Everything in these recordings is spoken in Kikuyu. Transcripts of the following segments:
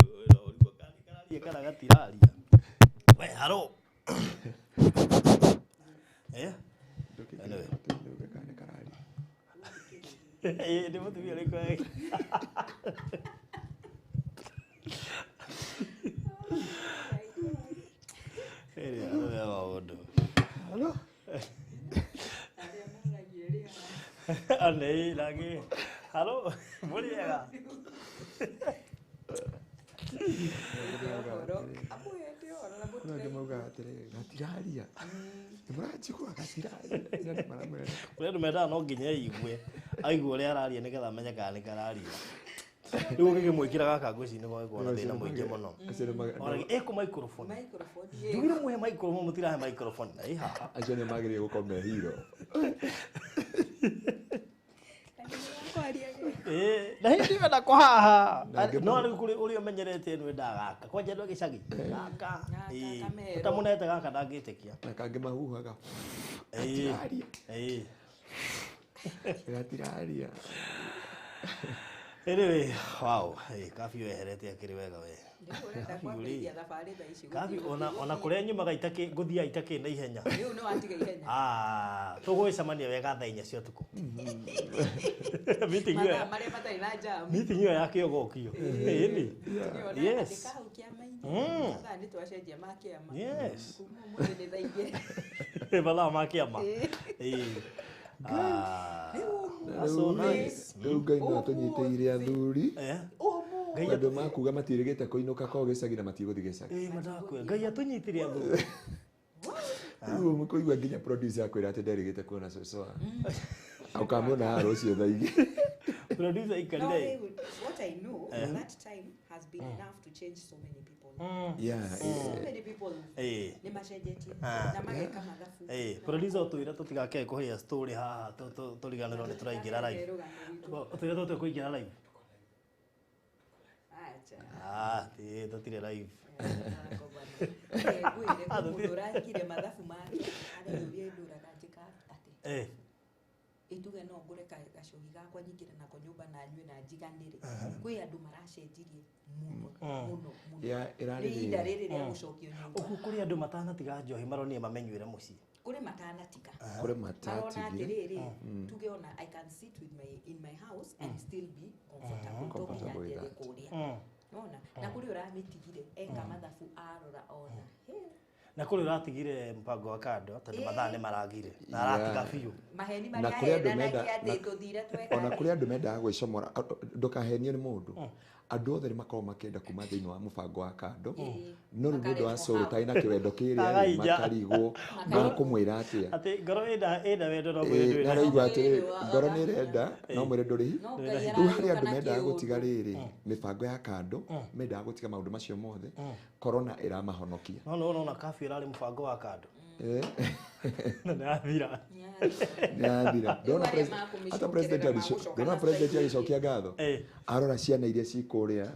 Kararia kana gatiraria. We haro. Eh? Anyway. Eh, nĩ mũtumia ũrĩkũ? Ĩrĩ andũ me maũndũ. Halo. Anei nage. Halo, mũrĩ ega? Kuna angĩ maugaga atĩrĩrĩ, gatiraria, nĩ mũranjigua, gatiraria. Ĩno nĩ maramwĩra. Kũrĩ andũ mendaga no nginya eigue, aigue ũrĩa araria nĩgetha amenye kana nĩ kararia. Rĩu ũngĩkĩmwĩkĩra gaka ngwĩciria nĩ gwagĩkorwo na thĩna mũingĩ mũno. Acio nĩ Oragia ĩkũ microphone. Njugire mũhe microphone, mũtirahe microphone na ĩ haha. Acio nĩ magĩrĩire gũkorwo me hero. Ĩĩ, na hĩndĩ ĩyo nako haha. Na angĩ No rĩu kũrĩ ũrĩa ũmenyerete nĩ wendaga gaka. Kwanja andũ a gĩcagi. Gaka. Ĩĩ. Kamero. Ũtamũnete gaka ndangĩtĩkia. Na kangĩ mahuhaga. Ĩĩ. Gatiraria. Ĩĩ. Gatiraria. Anyway, wow, hey, kabiũ eherete akĩrĩ wega we. Kabiũ ona kũrĩa nyumaga itakĩ ngũthiaga itakĩ na ihenya. Rĩu nĩ watiga ihenya. Ah, tũgũgĩcemania wega thaa 4 cia ũtukũ. Meeting ĩyo Mathaa marĩa matarĩ na jam. meeting ĩyo ya kĩogokio. Ĩni. Yes. Andĩka hau kĩama-inĩ. Mathaa nĩ twacenjia ma kĩama. Yes. Kuma ũmũthĩ nĩ thaa 2. Mathaa ma kĩama. Ĩĩ. Ah. That's so nice. Rĩu Ngai no atũnyitĩire athuri. Eh. Ũmũthĩ. Ngai Andũ makuga matiĩrĩgĩte kũinũka kwao gĩcagi na matigũthiĩ gĩcagi. Ĩĩ matakwĩra. Ngai atũnyitire athuri. Rĩu mũkũigua nginya producer akwĩra atĩ nderĩgĩte kuona cũcũ wa. Ũkamuona haha rũciũ thaa 2. Producer No, ikarire. rĩu, what I know, that time has been enough to change so many people. Yeah. So many people Ĩĩ. nĩ macenjetie Ah. na mageka mathabu. Ĩĩ, producer ũtwĩre tũtigakĩae kũhĩa story haha tũriganĩrwo nĩ tũraingĩra live. Rũgano rwitũ. Ũtwĩre tũtue kũingĩra live. Acha. Ah, ĩĩ tũtirĩ live. Ngwĩre mũndũ ũrakire mathabu make areyũria ndũraga njĩka atĩ Eh. ĩtuge no ngũre gacohi gakwa nyingĩre nako nyũmba na nyue na njiganĩre. Kwĩ andũ maracenjirie mũno mũno mũno. Yeah, ĩrarĩ Nĩ ihinda rĩrĩ. rĩrĩ rĩa gũcokio nyũmba. Ũguo kũrĩ andũ matanatiga njohi maronire mamenyuĩre mũciĩ. Kũrĩ matanatiga. Kũrĩ Marona matatigire. atĩrĩrĩ, tuge ona I can sit with my in my house and still be comfortable. To nginya Comfortable with njethe that. kũrĩa. Nona na kũrĩ ũramĩtigire eka mathabu arora ona. Hey, Na kũrĩ ũratigire mũbango wa kando tondũ mathaa nĩ maragire na aratiga biũ. Maheni Na marĩa kũrĩ andũ aheanagia menda- atĩ na- tũthire tweka. Ona kũrĩ andũ mendaga gwĩcomora, ndũkahenio nĩ mũndũ. Andũ othe nĩ makoragwo makĩenda kuma thĩinĩ wa mũbango wa kando. No rĩu nĩ ũndũ wa cũrũ ũtarĩ na kĩwendo kĩrĩa rĩ, Agaija. makarigwo makũmwĩra atĩa. Atĩ ngoro ĩna wendo no mwĩrĩ Ĩĩ, ndũrĩ na na. araigua atĩrĩrĩ, ngoro nĩ ĩrenda no mwĩrĩ ndũrĩ. No Ngai Rĩu harĩ andũ aragĩũka na mendaga gũtiga kĩũndũ. rĩrĩ mĩbango ya kando, mendaga gũtiga maũndũ macio mothe, corona ĩramahonokia. No no ũrona kabiũ ĩrarĩ mũbango wa kando. Eh, Na nĩ yathira. nĩ yathira. Ndona Rĩu arĩa hata president makũmĩcokerera magũcoka ndona na president style agĩcokia ngatho. Eh. Arora ciana iria ci kũrĩa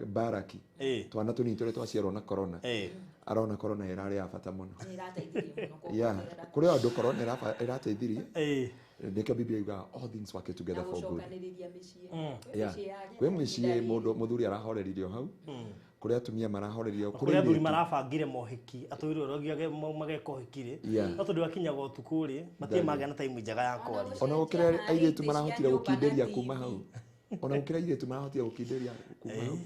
baraki. Eh. Twana tũnini tũrĩa twaciarwo na corona. Eh. Arona corona ĩrarĩ ya bata mũno. Nĩ ĩrateithirie mũno Yeah, kuongerera kũrĩ andũ corona ĩrateithirie. Eh. Nĩkĩo Biblia yugaga all things work together na for good. gũcokanĩrĩria mĩciĩ. Kwĩ Yeah. mĩciĩ yagĩte Kwĩ mũciĩ ihinda mũndũ mũthuri arahoreririo hau. Kũrĩ atumia marahorerio, Kũrĩ athuri airĩtu. marabangire mohiki atwĩrwo ũrogiage mageka ũhiki rĩ. Yeah. No tondũ akinyaga ũtukũ rĩ, matirĩ magĩa na time njega ya kwaria. Ona gũkĩra Ona airĩtu itĩ marahotire cia nyũmba na gũkindĩria TV. kuma hau. Ona gũkĩra airĩtu marahotire gũkindĩria kuma hau.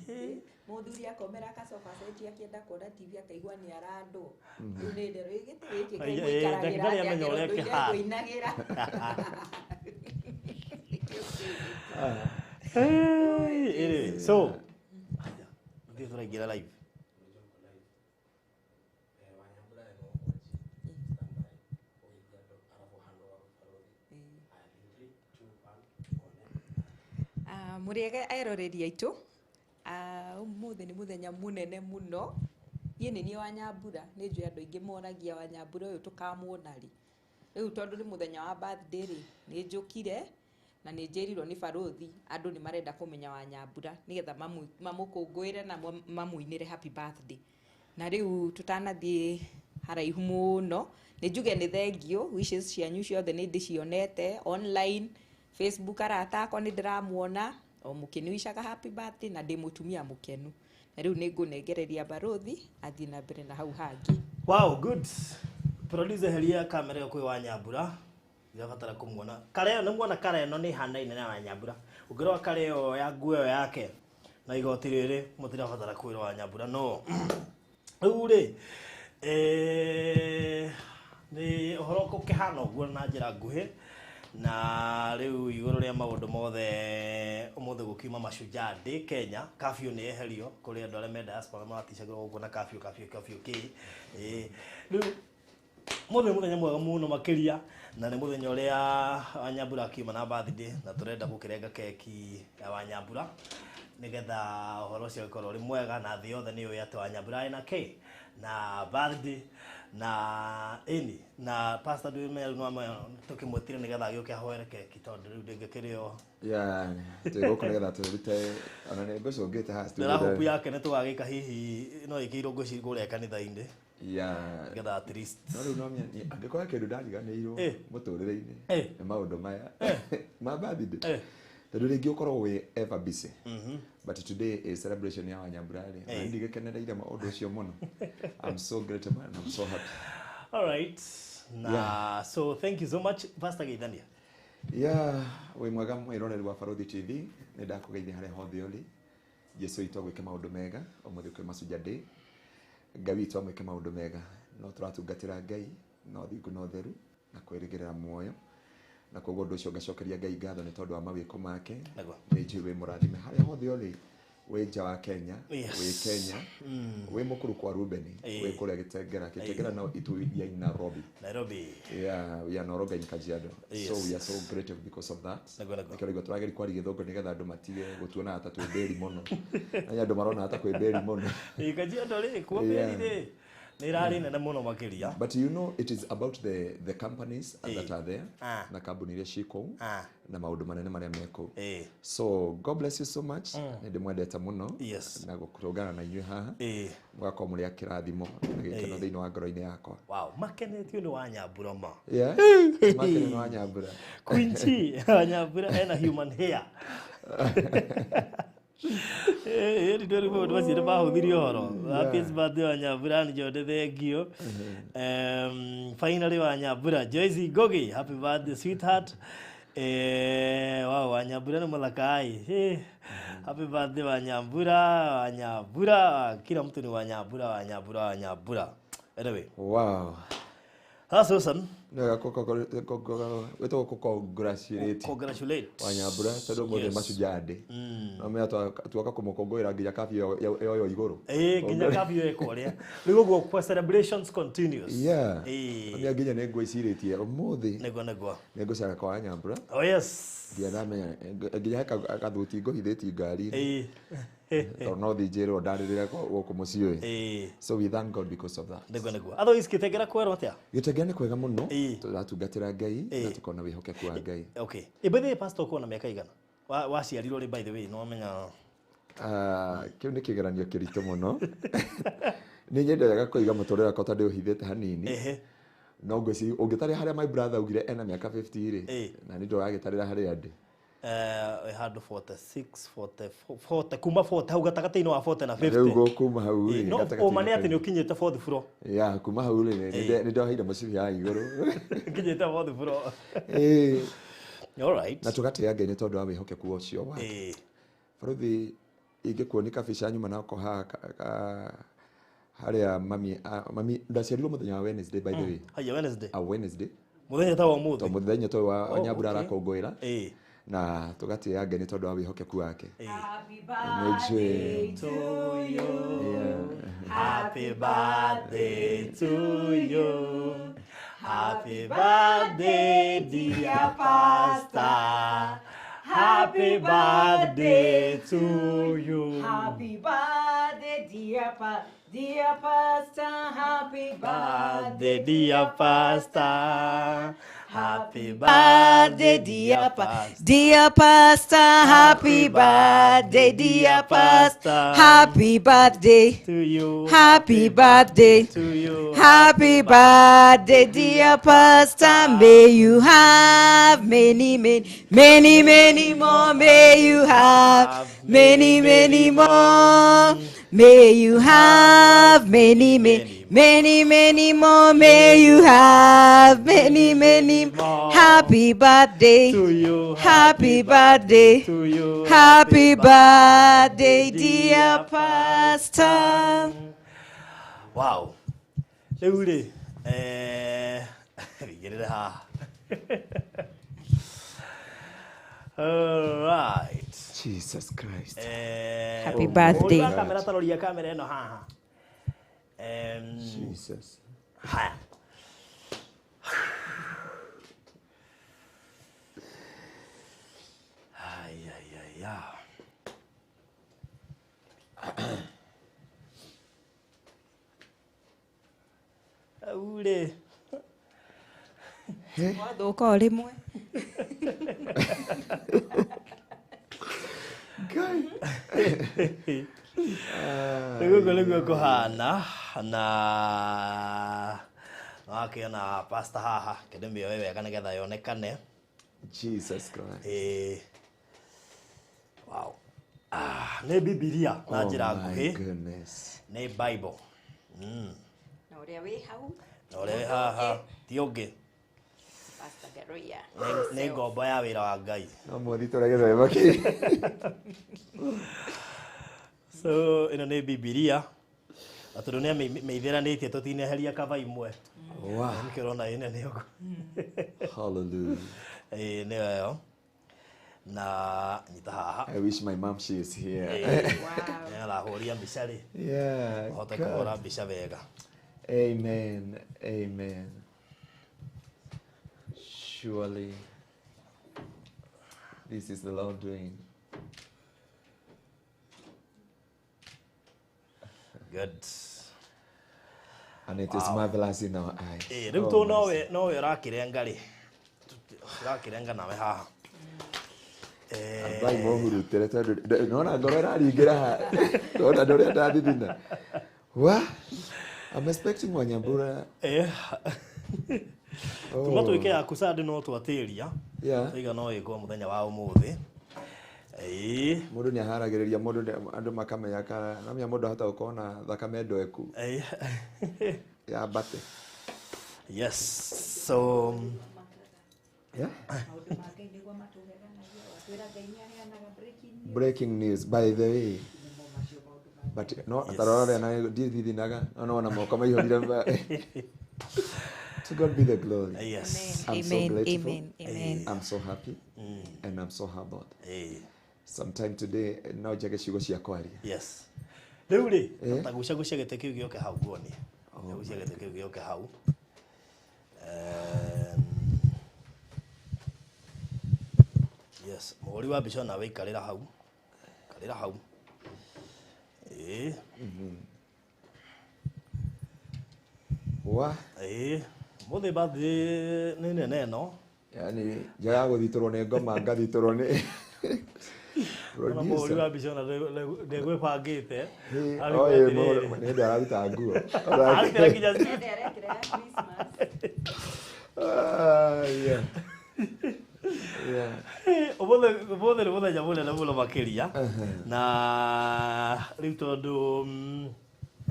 Mũthuri akomera gacoba seti akĩenda kuona TV akaigua nĩ arandwo. Rĩu nĩ nderũ ĩ gĩtĩ gĩkĩ Ĩĩ, kĩmũikaragĩra ndagĩtarĩ atĩa amenya ũrĩa kĩrĩa ndũire kĩhana. ngũinagĩra. Hey, anyway, so ndio tũraingĩra live. Mũrĩega eroreri aitũ. Ũmũthĩ nĩ mũthenya mũnene mũno. Niĩ nĩ niĩ Wanyambura, nĩ njũĩ andũ aingĩ moragia Wanyambura ũyũ tũkamuona rĩ. Rĩu tondũ nĩ mũthenya wa birthday rĩ, nĩ njũkire na nĩ njĩrirwo nĩ barothi andũ nĩ marenda kũmenya Wanyambura nĩgetha mamũkũngũĩre na mamũinĩre happy birthday. Na rĩu tũtanathiĩ haraihu mũno, nĩ njuge nĩ thengiũ, wishes cianyu ciothe nĩ ndĩcionete online, Facebook arata akwa nĩ ndĩramuona o mũkĩnĩwicaga happy birthday na ndĩ mũtumia mũkenu. Na rĩu nĩ ngũnengereria barothi athiĩ na mbere na hau hangĩ. Wow, good. Producer heria kamera ĩyo kwĩ Wanyambura. Ndirabatara kũmuona. Kare ĩyo nĩ muona kare ĩno nĩ ĩhanaine na Wanyambura. Ũngĩrora kare ĩyo ya nguo ĩyo yake na igoti rĩrĩ mũtirabatara kwĩrwo Wanyambura no. Rĩu rĩ nĩ ũhoro ũkĩhana ũguo na njĩra nguhĩ na rĩu igũrũ rĩa maũndũ mothe ũmũthĩ gũkiuma Mashujaa Day Kenya, curfew nĩ yeherio kũrĩ andũ arĩa me diaspora maraticagĩrwo gũkũ na curfew curfew curfew kĩ. Rĩu mũthĩ nĩ mũthenya mwega mũno makĩria na nĩ mũthenya ũrĩa Wanyambura akiuma na birthday na tũrenda gũkĩrenga keki ya Wanyambura nĩgetha ũhoro ũcio ũkorwo ũrĩ mwega na thĩ yothe nĩ yũĩ atĩ Wanyambura ena kĩ na birthday na ĩni na pastor ndũmenya rĩu no tũkĩmwĩtire nĩgetha agĩũke ahoere keki tondũ rĩu ndĩngĩkĩrĩo. Yeah, twĩ gũkũ nĩgetha tũrute ona nĩ ngũcũngĩte haha studio. Ndĩra hope yake nĩ tũgagĩka hihi no ĩkĩirwo ngũci kũrĩa kanitha-inĩ. Yeah. Nĩgetha at least. No rĩu no angĩkorwo kĩndũ ndariganĩirwo mũtũrĩre-inĩ nĩ maũndũ maya ma birthday. Tondũ rĩngĩ ũkoragwo wĩ ever busy. But today is celebration ya Wanyambura rĩ. Na ndigĩkenereire maũndũ ũcio mũno. I'm so grateful man, I'm so happy. All right. Na so thank you so much Pastor Geithania. Yeah, wĩ mwega mwĩroreri wa Barothi TV, nĩ ndakũgeithia harĩa hothe ũrĩ. Jesũ witũ agwĩke maũndũ mega, ũmũthĩ kwĩ Mashujaa Day. Ngai witũ amwĩke maũndũ mega. No tũratungatĩra Ngai na ũthingu na ũtheru na kwĩrĩgĩrĩra muoyo. Na koguo ũndũ ũcio ngacokeria Ngai ngatho nĩ tondũ wa mawĩko make. Nĩ njũĩ wĩ mũrathime harĩa hothe ũrĩ, wĩ nja wa Kenya, wĩ Kenya, wĩ mũkũrũ kwa Rubeni, wĩ kũrĩa Gĩtengera. Gĩtengera no itu ya Nairobi. Nairobi. Yeah, we are no longer in Kajiado. Yes. So we are so grateful because of that. Nĩguo. Nĩkĩo tũrageria kwaria Gĩthũngũ nĩgetha andũ matige gũtuona ta twĩ mbĩri mũno. Na andũ marona ta kwĩ mbĩri mũno. Ĩ Kajiado rĩ, kuo mbĩri rĩ. Nĩ ĩrarĩ nene mũno makĩria. But you know it is about the companies that are there na kambuni iria ciĩ kũu na maũndũ manene marĩa me kũu. So God bless you so much. Nĩ ndĩmwendete mũno. Yes. Na gũtũngana na inyuĩ haha. Mũgakorwo mũrĩ a kĩrathimo na gĩkeno thĩinĩ wa ngoro-inĩ yakwa. Wow, makenetio nĩ Wanyambura ma. Yeah. Makenetio nĩ Wanyambura. Queen T, Wanyambura ena human hair. Nĩ maũndũ macio nĩ mahũthirie ũhoro. Happy birthday Wanyambura nĩ John, thank you. Finally Wanyambura, Joyce Ngogi, happy birthday sweetheart. Wow, Wanyambura nĩ mũthaka ĩ. Happy birthday Wanyambura, Wanyambura, kila mtu ni Wanyambura, Wanyambura, Wanyambura. Anyway. Wow. That's awesome. Wĩtagwo kũ-congratulate. Congratulate. Wanyambura tondũ ũmũthĩ Mashujaa Day. No menya tuoka kũmũkũngũĩra nginya curfew yoyo igũrũ. Nginya curfew ĩkũrĩa. Rĩu ũguo kwa celebrations continues. Yeah. Menya nginya nĩ ngwĩcirĩtie ũmũthĩ. Nĩguo nĩguo. Nĩ ngũcera kwa Wanyambura. Oh yes. Nginya ndamenya nginya he kathuti ngũhithĩtie ngari-inĩ. Tondũ no thiĩ njĩrwo ndarĩrĩre gũkũ mũciĩ ũyũ. So we thank God because of that. Nĩguo nĩguo. Otherwise Gĩtengera kwerwo atĩa? Gĩtengera nĩ kwega mũno. Tũratungatĩra Ngai na tũkona wĩhokeku wa Ngai. Okay. By the way pastor ũkorwo na mĩaka igana? Waciarirwo rĩ by the way, no wamenya. Kĩu nĩ kĩgeranio kĩritũ mũno. Nĩ nyendaga kũiga mũtũrĩre wakwa tondũ ndĩũhithĩte hanini. No ngwĩciria ũngĩtarĩra harĩa my brother augire ena mĩaka 50 rĩ, na nĩ ndũragĩtarĩra harĩa ndĩ. Handũ 46, 44, 40, kuma 40 hau gatagatĩ-inĩ wa 40 na 50. Rĩu gũkuma hau rĩ, No ũma nĩ atĩ nĩ ũkinyĩte fourth floor. Yeah, kuma hau rĩ, nĩ ndoheire mũcibi haha igũrũ. Ũkinyĩte fourth floor. All right. Na tũgatĩĩa Ngai nĩ tondũ wa wĩhokeku ũcio wake. Barothi ingĩkuonia kabica nyuma nako haha harĩa mami ndaciarirwo mũthenya wa Wednesday by the way. Haya Wednesday. A Wednesday. Mũthenya ta wa ũmũthĩ. To mũthenya ta wa Wanyambura arakũngũĩra. Na tũgatĩĩa Ngai nĩ tondũ wa wĩhokeku wake. Happy birthday to you. Happy birthday to you. Happy birthday dear pastor. Happy birthday to you. Happy birthday, dear pastor. Happy birthday, dear pastor. Happy birthday, dear pastor. Dear pastor, happy birthday, dear pastor. Happy birthday to you. Happy birthday to you. Happy birthday, dear pastor. May you have many, many, many, many more. May you have many, many more. May you have many, many, many, many more. May you have many, many more. Happy birthday to you. Happy birthday to you. Happy birthday, dear pastor. Wow. Rĩu rĩ, wĩigĩrĩre haha. All right. Jesus Christ. Happy birthday. Mũhũri wa kamera taroria kamera ĩno haha. Jesus. Haya. Ai, ai, ai, ai. Ure. Wathũka o rĩmwe. Ngai. Rĩu ũguo nĩguo kũhana na wakĩona pastor haha kĩndĩmĩoe wega nĩgetha yonekane. Jesus Christ. Wow. Nĩ Bibilia na njĩra nguhĩ. Oh my goodness. Nĩ Bible. Na ũrĩa wĩ hau. Na ũrĩa wĩ haha ti ũngĩ. Pastor Ngaruiya. Nĩ ngombo ya wĩra wa Ngai. No mũthitũ ũrĩa gĩthemba kĩ. So ĩno nĩ Bibilia. Na tondũ nĩ amĩitheranĩtie tũtineheria kaba imwe. Wow. Nĩkĩo ũrona ĩ nene ũguo. Hallelujah. Nĩyo ĩyo. Na nyita haha. I wish my mom she is here. Wow. Nĩ arahũria mbica rĩ. Yeah. Ũhote God. kũhũra mbica wega. Amen. Amen. Surely this is the Lord doing. Good. And it is marvelous in our eyes. Rĩu tũ nowe nowe ũrakĩrenga rĩ. Ũrakĩrenga nawe haha. Ambai mũhurutĩre tondũ nona ngoro ĩraringĩra haha. Ndona ndũrĩa ndathithina. Wa? I'm expecting Wanyambura. Tuma twĩke yaku sande no twatĩria. Yeah. Tũiga no ĩkwo mũthenya wa ũmũthĩ. Mũndũ nĩ aharagĩrĩria mũndũ andũ makamenya kana namenya mũndũ ahota gũkorwo na thakame ndweku. Ya mbate. Yes. So yeah. Breaking news by the way. But no tarora na ndithithinaga no na moko maihũrire. To God be the glory. Yes. I'm Amen. so grateful. Amen. Amen. I'm so happy. And I'm so humbled. Sometime today no njage ciugo cia kwaria. Yes. Rĩu rĩ, ta gucagucia gĩtĩ kĩu gĩũke hau nguonie. Gucagucia gĩtĩ kĩu gĩũke hau. Yes, mũhũri wa mbica nawe ikarĩra hau. Ikarĩra hau. Wa? Mũthĩ birthday nĩ nene ĩno. Yani njaga gũthitũrwo nĩ ngoma ngathitũrwo nĩ Ona mũhũri wa mbica ona ndegwĩbangĩte. Nĩ hĩndĩ araruta nguo. Arutĩra nginya suit. Yeah. Yeah. Ũmũthĩ nĩ mũthenya mũnene mũno makĩria. Na rĩu tondũ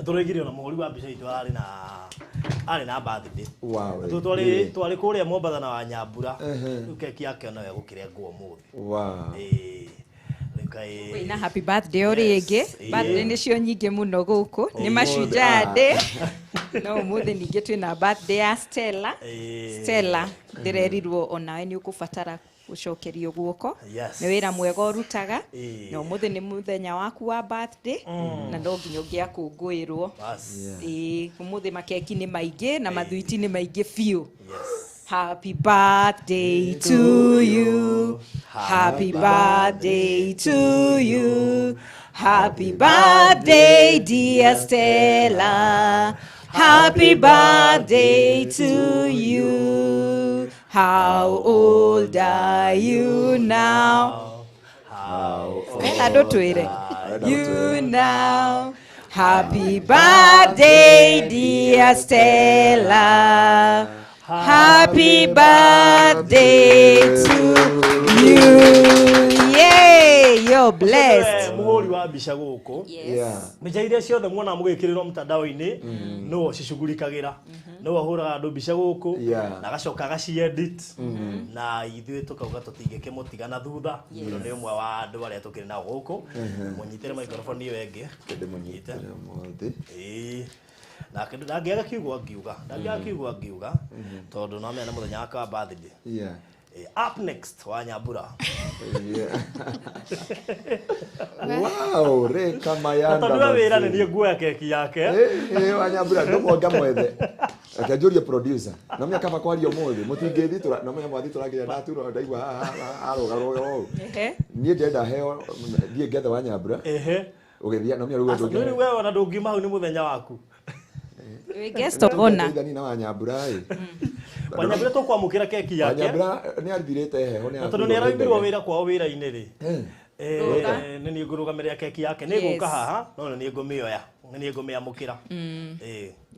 tũraigire ona mũhũri wa mbica itũ arĩ na birthday. Wow. Twarĩ kũrĩa Mombatha na Wanyambura. Rĩu keki yake ona egũkĩrengwo ũmũthĩ. Wow. Rĩu kaĩ Kwĩna happy birthday o rĩngĩ. Birthday nĩcio nyingĩ mũno gũkũ. Nĩ Mashujaa Day. No ũmũthĩ ningĩ twĩna birthday ya Stella. Stella ndĩrerirwo onawe nĩ ũkũbatara gũcokerio guoko. Nĩ wĩra mwega ũrutaga. Na ũmũthĩ nĩ mũthenya waku wa birthday na no nginya ũngĩakũngũĩrwo. Ũmũthĩ makeki nĩ maingĩ na mathuiti nĩ maingĩ biũ. Happy birthday to you. Happy birthday to you. Happy birthday, dear Stella. Happy birthday to you. How old are you now? How Stella, don't wait. You now. Happy birthday, dear Stella. Happy birthday to you. Yay, you're blessed. Muhuri wa mbica gũkũ. Yeah. Mbica iria ciothe muona mũgĩkĩrĩrwo mtandao-inĩ no cicugurikagĩra no ahũraga andũ mbica gũkũ na agacoka agaciedit na ithuĩ tũkauga tũtingĩkĩmũtiga na thutha tondũ nĩ ũmwe wa andũ arĩa tũkĩrĩ nao gũkũ. Mũnyitĩre microphone ĩyo ĩngĩ. Ndĩmũnyitĩre ũmũthĩ. Ĩĩ. Nake ndangĩaga kiugo angiuga, ndangĩaga kiugo angiuga tondũ no amenya nĩ mũthenya wake wa birthday. Yeah. Up next wa Nyambura. Yeah. Wow, Reka Mayanda. Tondũ we wĩra nĩ niĩ nguoya keki yake. Wa Nyambura ndũmwonga mwethe. Reke njũrie producer. No menya kaba kwaria ũmũthĩ mũtingĩthitũra, no menya mwathitũra nginya ndaturwo ndaigua arũgarũga ũũ. Niĩ ndĩrenda heo thiĩ ngethe wa Nyambura. Ehe. Ũgĩthiĩ no menya rĩu ndũngĩ. Rĩu we ona ndũngiuma hau nĩ mũthenya waku. We guest of honor. Nĩ na wa Nyambura ĩ. Wa Nyambura tũkwamũkĩra keki yake. Wa Nyambura nĩ athirĩte heho nĩ. Tondũ nĩ araimirwo wĩra kwao wĩra-inĩ rĩ. Nĩ niĩ ngũrũgamĩrĩra keki yake nĩ ngũka haha no nĩ niĩ ngũmĩoya nĩ niĩ ngũmĩamũkĩra.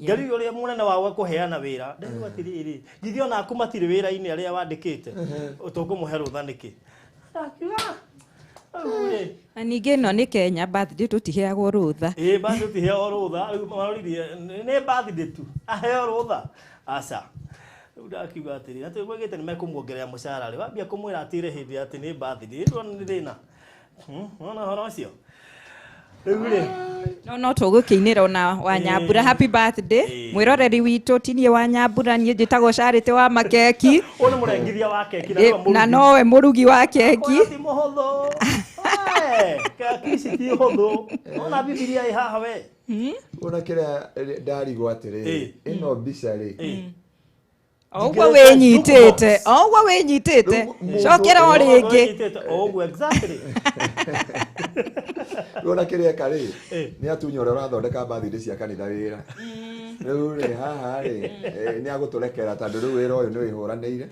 Ngari ũrĩa mũnene wao akũheana wĩra ndauga atĩrĩrĩ githĩ ona aku matirĩ wĩra-inĩ arĩa wandĩkĩte tũkũmũhe rũtha nĩkĩ? Ndakiuga na ningĩ ĩno nĩ Kenya birthday tũtiheagwo rũtha. Ĩĩ birthday tũtiheagwo rũtha rĩu maroririe nĩ birthday tu aheo rũtha aca. Rĩu ndakiuga atĩrĩ na twĩgwĩgĩte nĩ mekũmuongerera mũcara rĩ wambia kũmwĩra atĩrĩ hĩndĩ atĩ nĩ birthday ndona nĩ thĩna. Nona ũhoro ũcio rĩu rĩ no tũgũkĩinĩra ona wa Nyambura happy birthday mwĩroreri witũ ti niĩ wa Nyambura niĩ njĩtagwo Charity wa makeki. Ũyũ nĩ mũrengithia wa keki na nowe mũrugi wa keki. Ti mũhũthũ. Keki ici ti hũthũ. Ona Bibilia ĩ haha we. Ona kĩrĩa ndarigwo atĩrĩrĩ ĩno mbica rĩ o ũguo wĩnyitĩte o ũguo wĩnyitĩte cokera o rĩngĩ o ũguo exactly. Ona kĩrĩa eka rĩ nĩ atunya ũrĩa ũrathondeka birthday cia kanitha wĩra. Rĩu rĩ haha rĩ nĩ agũtũrekera tondũ rĩu wĩra ũyũ nĩ wĩhũranĩire.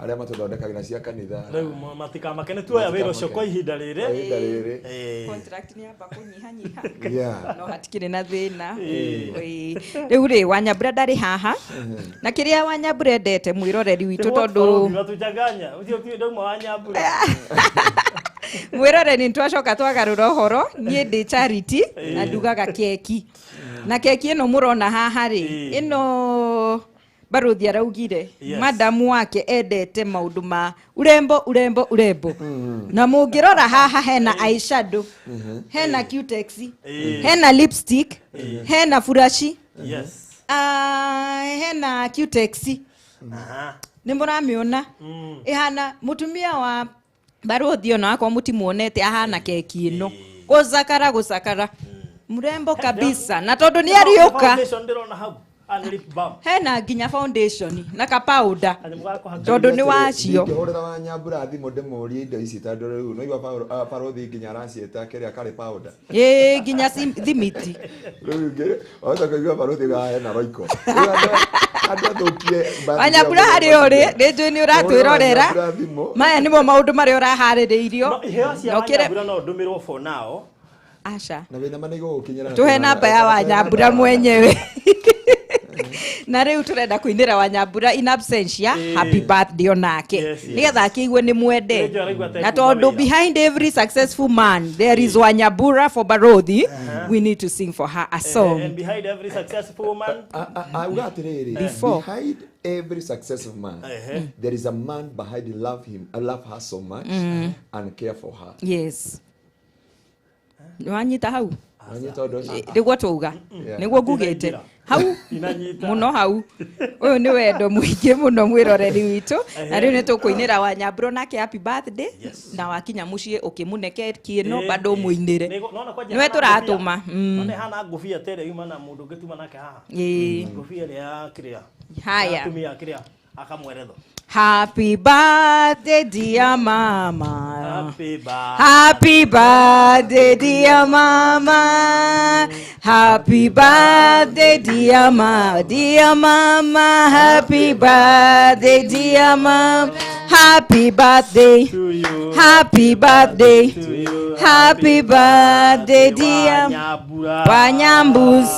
Arĩa matũthondekagĩra cia kanitha rĩu matikamake nĩ tuoya wĩra ũcio kwa ihinda rĩrĩ. Ihinda rĩrĩ. Contract nĩ yamba kũnyihanyiha. No hatikĩrĩ na thĩna. Rĩu rĩ wa Nyambura ndarĩ haha na kĩrĩa wa Nyambura endete mwĩroreri witũ tondũ ũtũchanganya ũcio ndauma wa Nyambura. Mwĩroreri nĩ twacoka twagarũra ũhoro niĩ ndĩ Charity na ndugaga keki na keki ĩno mũrona haha rĩ ĩno Baruthi araugire madamu wake endete maũndũ ma urembo urembo urembo na mũngĩrora haha hena eyeshadow hena cutex hena lipstick hena furashi hena cutex nĩ mũramĩona ĩhana mũtumia wa Baruthi ona akwa mũtimuonete ahana keki ĩno gũcakara gũcakara murembo kabisa na tondũ nĩ ariũka hena nginya foundation na ka powder tondũ nĩ wacio. Ndingĩhũrĩra wa Nyambura thimũ ndĩmũrie indo ici tondũ rĩu no igua Baruthi nginya araciĩta kĩrĩa karĩ powder. Ĩĩ nginya thimiti. Rĩu wahota kũigua Baruthi hena roiko. Andũ athũkie wa Nyambura harĩa ũrĩ nĩ njũĩ nĩ ũratwĩrorera maya nĩmo maũndũ marĩa ũraharĩrĩirio. Iheo cia wa Nyambura no ndũmĩrwo for now. Aca. Na wĩna ma nĩ igũgũkinyĩra. Tũhe namba ya wa Nyambura mwenyewe. Na rĩu tũrenda kũinĩra wa Nyambura in absentia happy birthday onake nĩgetha akĩigue nĩ mwende na tondũ behind every successful man there is wa Nyambura for Baruthi we need to sing for her a song. And behind every successful woman auga atĩrĩrĩ behind every successful man there is a man behind love him I love her so much and care for her. Yes. Wanyita hau nĩguo twauga nĩguo ngugĩte hau mũno hau ũyũ nĩ wendo mũingĩ mũno mwĩroreri witũ na rĩu nĩ tũkũinĩra wa Nyambura nake happy birthday na wakinya mũciĩ ũkĩmũne keki ĩno bado ũmũinĩre nĩwe tũratũma. Nĩ hana ngũbia tere yuma na mũndũ ũngĩtuma nake haha ngũbia ĩrĩa ya kĩrĩa haya atumia kĩrĩa Akamweretho. Happy birthday dear mama. Happy birthday. Happy birthday dear mama. Happy birthday dear mama. Dear mama, happy birthday dear mama. Happy birthday. To you. Happy birthday. To you. Happy birthday dear Wanyambura. Wanyambus.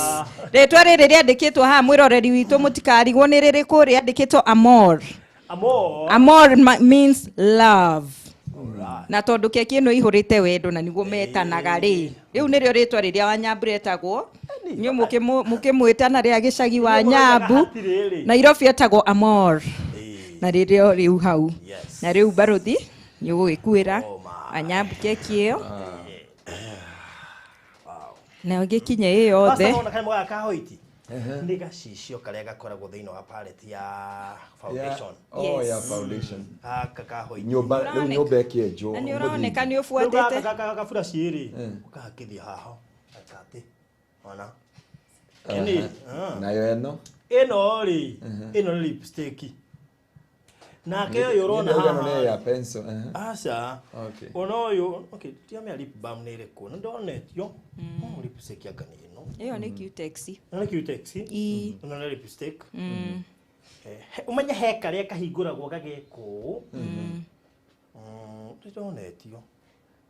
Rĩtwa rĩrĩ rĩandĩkĩtwo haha mwĩroreri witũ mũtikarigwo nĩ rĩrĩkũ rĩandĩkĩtwo amor. Amor. Amor means love. Alright. Na tondũ keki ĩno ĩihũrĩte wendo na nĩguo metanaga rĩ, rĩu nĩrĩo rĩtwa rĩrĩa Wanyambura etagwo. Inyuĩ mũkĩmwĩtana rĩa gĩcagi wa Nyambu, Hatirĩ-rĩ. Nairobi etagwo amor. Na rĩrĩo rĩu hau. Yes. Na rĩu barothi nĩ ũgũgĩkuĩra Oh my. Wanyambu keki ĩyo. Na ũgĩkinye ĩ yothe. Pastor, wona kanyamũ gaka ka hoiti nĩ gacicio karĩa gakoragwo thĩinĩ wa palette ya foundation. Oh, Yes. ya foundation. Gaka ka hoiti. Nyũmba rĩu nyũmba ĩkĩenjwo. Na nĩ ũroneka nĩ Rĩu ũbuatĩte. gaka gaburaci rĩ, ũkahakithia haha gakatĩ ona Ĩni, ah. Nayo ĩno. Ĩno rĩ, ĩno nĩ lipstick. Nake ũyũ ũrona Nĩ ndauga ĩno nĩ ya haha pencil. aca. Okay. Ona ũyũ, okay, ndiamenya lip balm nĩ ĩrĩkũ, nĩ ndonetio. Oh, lipstick anga nĩ ĩno. Ĩyo nĩ Cutex. Ĩno nĩ Cutex. Ĩ. Ĩno nĩ lipstick. Ũmenye he karĩa kahingũragwo gagekwo. Ndonetio.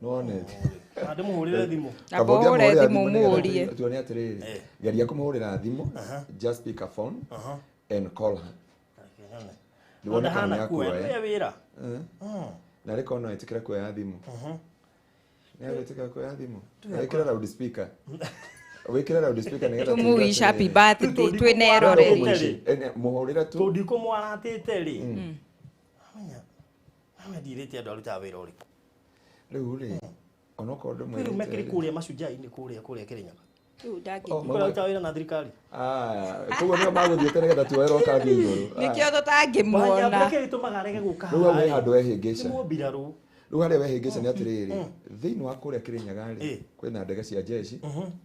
Nĩwonete. Na ndĩmũhũrĩre thimũ. Na mbũhũre thimũ mũrie. Tuone atĩrĩrĩ. Eh. Geria kũmũhũrĩra thimũ. Just pick a phone and call her. No Nĩwone kana ndahana kuoya, nĩakuoya. nĩwe wĩra. Na rĩkorwo no ĩtĩkĩre kuoya thimũ. Nĩ agwĩtĩkĩra kuoya thimũ. Wĩkĩre loud speaker. Wĩkĩre loud speaker nĩgetha tũigue Tũmũwish happy atĩrĩrĩ. birthday twĩna eroreri. Mũhũrĩre tu. Tondũ ndikũmwaratĩte rĩ. Amenya. Amenya ndirĩte andũ arutaga wĩra ũrĩkũ. Rĩu rĩ, onokorwo ndũmwĩrĩte. Rĩu mekĩrĩ kũrĩa macunjai-inĩ kũrĩa Kĩrĩnyaga. Rĩu Oh, ndangĩ. Kũrĩa arutaga wĩra na thirikari. Ah, koguo nĩo magũthiĩte nĩgetha tuoerwo kandi igũrũ. Nĩkĩo tũtangĩmuona. Kĩrĩa gĩtũmaga arege gũka Rĩu hau haha he rĩ, handũ wehĩngĩca. nĩ mũmbirarũ. Rĩu harĩa wehĩngĩca nĩ atĩrĩrĩ, thĩinĩ wa kũrĩa Kĩrĩnyaga rĩ, Eh. kwĩna ndege cia jeshi,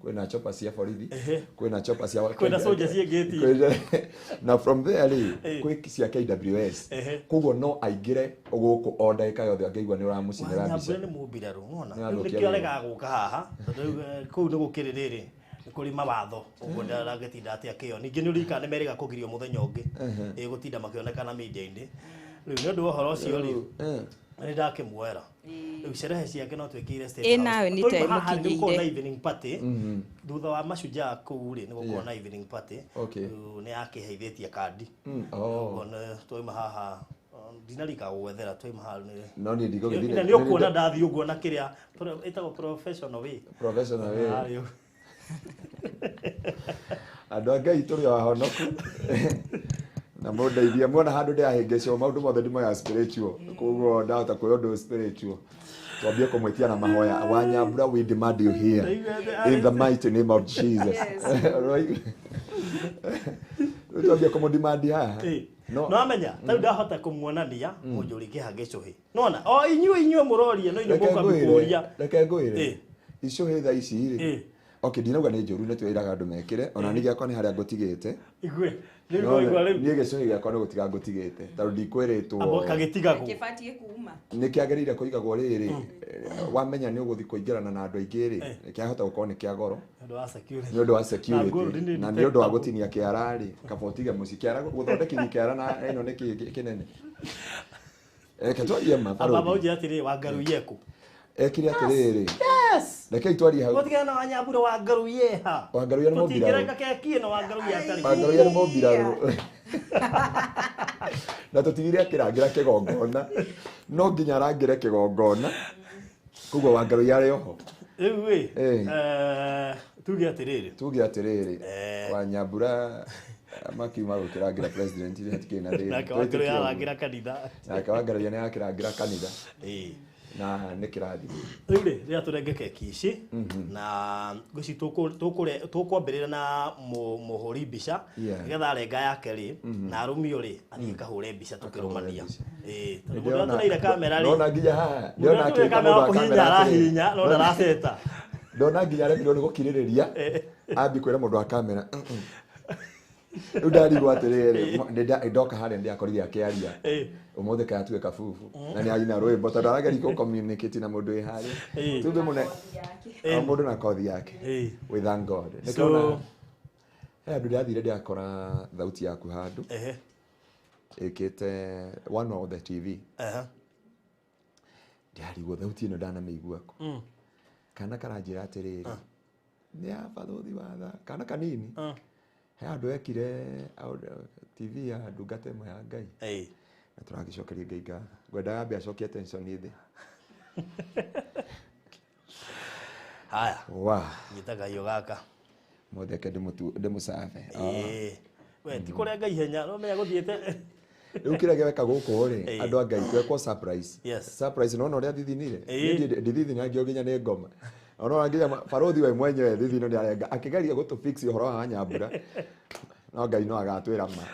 kwĩna chopa cia borithi, Ehe. kwĩna chopa cia Kwĩna soldier ciĩ gate. Na from there rĩ, Eh. kwĩ cia KWS. Ehe. Koguo no aingĩre gũkũ o ndagĩka yothe angĩigua nĩ ũramũcinĩra mbica. Wanyambura nĩ mũmbirarũ, nĩwona? Nĩ Rĩu athũkia nĩkĩo wĩra. aregaga gũka haha, tondũ rĩu kũu nĩ gũkĩrĩ rĩrĩ, nĩ kũrĩ mawatho, ũguo ndaragĩtinda atĩ akĩo. Ningĩ nĩ ũririkana nĩ merĩga kũgirio mũthenya ũngĩ, gũtinda makĩonekana media-inĩ. Rĩu nĩ ũndũ wa ũhoro ũcio rĩ, nĩ ndakĩmuoera. Rĩu sherehe ciake no twĩkĩire State Ĩ House. nawe nĩ Twauma ta haha nĩ gũkorwo na ĩmũkinyĩire. evening party. Thutha wa mashujaa kũu rĩ, nĩ gũkorwo na evening party. Okay. Rĩu nĩ akĩheithĩtie kandi. Oh. Ũguo nĩ twauma haha, ndinarika gũgwethera twauma haha nĩ No niĩ ndigũgĩthiĩ. na nĩ ũkuona ndathiĩ ũguo na kĩrĩa ĩtagwo professional way. Professional way. Ah, rĩu. Andũ a Ngai tũrĩ o ahonoku. Na mũndeithie muona handũ ndĩrahĩngĩcwo maũndũ mothe ndimoya spiritual. Koguo ndahota kuoya ũndũ spiritual. Twambie kũmwĩtia na mahoya. Wanyambura, we demand you here in the mighty name of Jesus. Right? Rĩu twambie kũmũdemand haha. No amenya ta rĩu ndahota kũmuonania mũnjũri kĩha gĩcũhĩ. Nona o inyuĩ mũroria no inyuĩ mũka kũria. Reke ngwĩre. Icũhĩ thaa ici rĩ. Okay, ndinauga nĩ njũru nĩ twĩraga andũ mekĩre ona niĩ gĩakwa nĩ harĩa ngũtigĩte. Igue. Rĩu no igua rĩu. Niĩ gĩcũhĩ gĩakwa nĩ gũtiga ngũtigĩte tondũ ndikwĩrĩtwo. Abo kagĩtigagwo. Kĩbatiĩ kuma. Nĩ kĩagĩrĩire kũigagwo rĩrĩ, wamenya nĩ ũgũthiĩ kũingĩrana na andũ aingĩ rĩ, kĩahota gũkorwo nĩ kĩa goro. Nĩ ũndũ wa security. Nĩ ũndũ wa Na gold security nĩ na nĩ ũndũ wa detectable. gũtinia kĩara rĩ, kaba ũtige mũciĩ kĩara gũthondekithia kĩara na ĩno nĩ kĩ kĩnene. Reke twarie ma Aba barothi. ũnjĩre atĩrĩrĩ Wangaruiye kũ? Ekire atĩrĩrĩ. Yes. Rekei twarie hau. Gũtigana na Wanyambura Wangaruiye ha. Wangaruiye nĩ mũmbirarũ. Tũtingĩrenga keki ĩno Wangaruiye atarĩ. Wangaruiye nĩ mũmbirarũ. Na tũtigire akĩrangĩra kĩgongona. No nginya arangĩre kĩgongona. Koguo Wangaruiye arĩ oho. Rĩu ĩ, tuge atĩrĩrĩ. Tuge atĩrĩrĩ. Wanyambura makiuma gũkĩrangĩra president hatikĩrĩ na thĩna. Nake Wangaruiye arangĩra kanitha. Nake Wangaruiye nĩ akĩrangĩra kanitha. Na nĩ kĩrathimo. Rĩu rĩ, rĩrĩa tũrenge keki ici na ngwĩci tũkwambĩrĩra na mũhũri mbica nĩgetha arenga yake rĩ na arũmio rĩ athiĩ kahũre mbica tũkĩrũmania. Tondũ mũndũ ũrĩa tũreire kamera rĩ, Ndona nginya haha, mũndũ ndĩrona ũrĩa tũreire akĩĩta kamera mũndũ wa kũhihinya kamera atĩrĩrĩ. arahihinya no ndaraceta. Ndona nginya aremirwo nĩ gũkirĩrĩria, ambi kwĩra mũndũ wa kamera. Rĩu ndarigwo atĩrĩrĩ, ndoka harĩa ndĩakorire akĩaria ũmũthĩ kana tuge kabubu na nĩ aina rwĩmbo tondũ arageria gũ communicate na mũndũ wĩ harĩa tuge mũne o mũndũ na kothi yake. We thank God. Nĩkĩona he andũ ndĩrathire ndĩrakora thauti yaku handũ ĩkĩte one of the TV. Ndĩrarigwo thauti ĩno ndanamĩigua kũ. Kana karanjĩra atĩrĩrĩ, nĩ ya Barũthi wa tha kana kanini. He andũ ekire TV ya ndungata ĩmwe ya Ngai. Na tũragĩcokeria Ngai ngatho. Ngwendaga ambe acokie attention thĩ. Haya. Wa. Nyita kaiyo gaka. Mũtheke ndĩmũcabe. We ti kũrenga ihenya no menya gũthiĩte. Rĩu kĩrĩa gĩweka gũkũ rĩ, andũ a Ngai twekwo surprise. Surprise no ũrĩa thithinire. Niĩ ndithithinagio nginya nĩ ngoma. Ona nginya Barũthi we mwenyewe thithino nĩ arenga akĩgeria gũtũ fix ũhoro wa Nyambura. No Ngai no agatwĩra ma.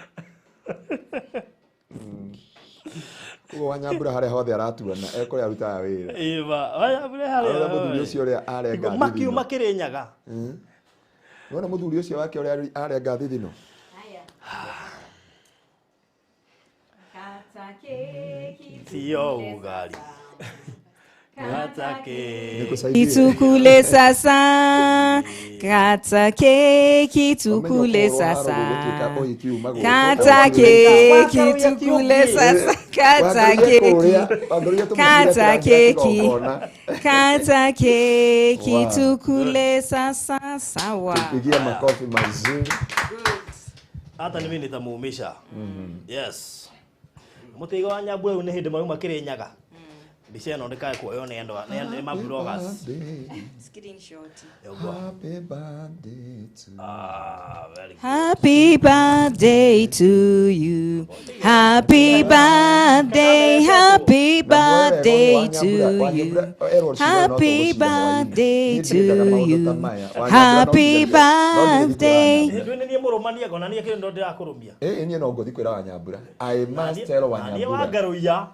Koguo wa Nyambura harĩa hothe aratuona ekũrĩa arutaga wĩra. Ĩba, wa Nyambura harĩa. Ona mũthuri ũcio ũrĩa arenga thithino. Makiuma Kĩrĩnyaga. Wona mũthuri ũcio wake ũrĩa arenga thithino. Kata keki sio ugali. Kata keki tukule sasa. Kata keki tukule sasa. Kata keki tukule sasa. Kata keki. Kata keki. Kata keki tukule sasa sawa. Tupigie makofi mazuri. Hata mimi nitamuumisha. Yes. Mutigo wa Nyambura nĩ hĩndĩ mauma Kĩrĩnyaga. Mbica ĩno ndĩkae kuoywo nĩ andũ nĩ ma bloggers. Screenshot. Happy birthday to you. Very good. Happy birthday to you. Happy birthday, happy birthday to you. Happy birthday to you. Happy birthday. Ndũ nĩ mũrũmania ngona niĩ kĩndũ ndĩrakũrũmia. Niĩ no ngũthiĩ kwĩra Wanyambura. I must tell Wanyambura. Niĩ wangarũiya.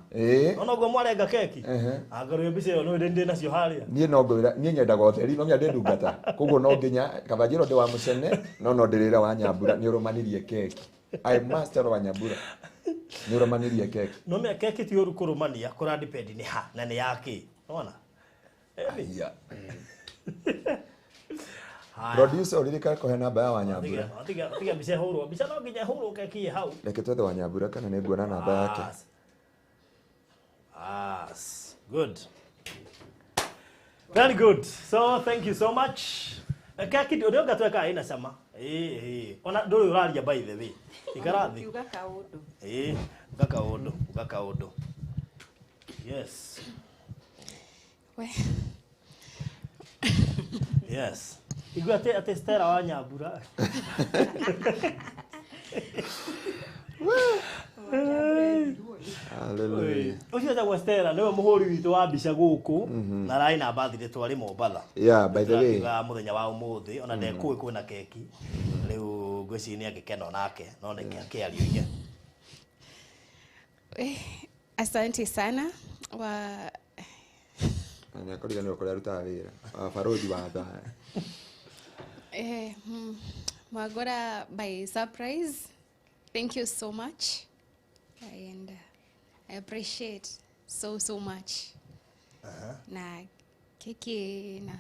No noguo mwarenga keki. Angarũiya mbica ĩyo no ndĩ nacio harĩa. Niĩ no ngwĩra niĩ nyendaga ũtheri no nginya ndĩ ndungata. Koguo no nginya kaba njĩrwo ndĩ wa mũcene no no ndĩrĩra Wanyambura nĩ ũrũmanirie keki. I must tell Wanyambura. Nĩ ũrũmanirie keki. No me keki ti ũru kũrũmania kũra depend nĩ ha na nĩ yake. Nona? Yeah. Producer uririkana kũhe namba ya Wanyambura. Tiga mbica hũrwo. Mbica no nginya hũrwo keki hau. Reke twethe Wanyambura kana nĩ nguona namba yake. As good. Very good. So thank you so much. Keki ndio ngatweka ina cama. Ona nduri uraria by the way. Ikarathi. Uga kaundu. Uga kaundu, uga kaundu. Yes. We. Yes. Igua ate Stella wa Nyambura. Hallelujah. Ucio etagwo Stella niwe muhuri witũ wa mbica gũkũ na ararĩ na birthday twarĩ Mombatha. Yeah, by the way. Mũthenya wa ũmũthĩ ona ndekũĩ kwĩna keki. Rĩu ngwĩciria nĩ angĩkena onake no nĩ kĩario ige. Asante sana wa na kũriganĩrwo kũrĩa arutaga wĩra wa Barũthi wa tha. Mwagora by surprise. Thank you so much. And I appreciate so much. Na keki na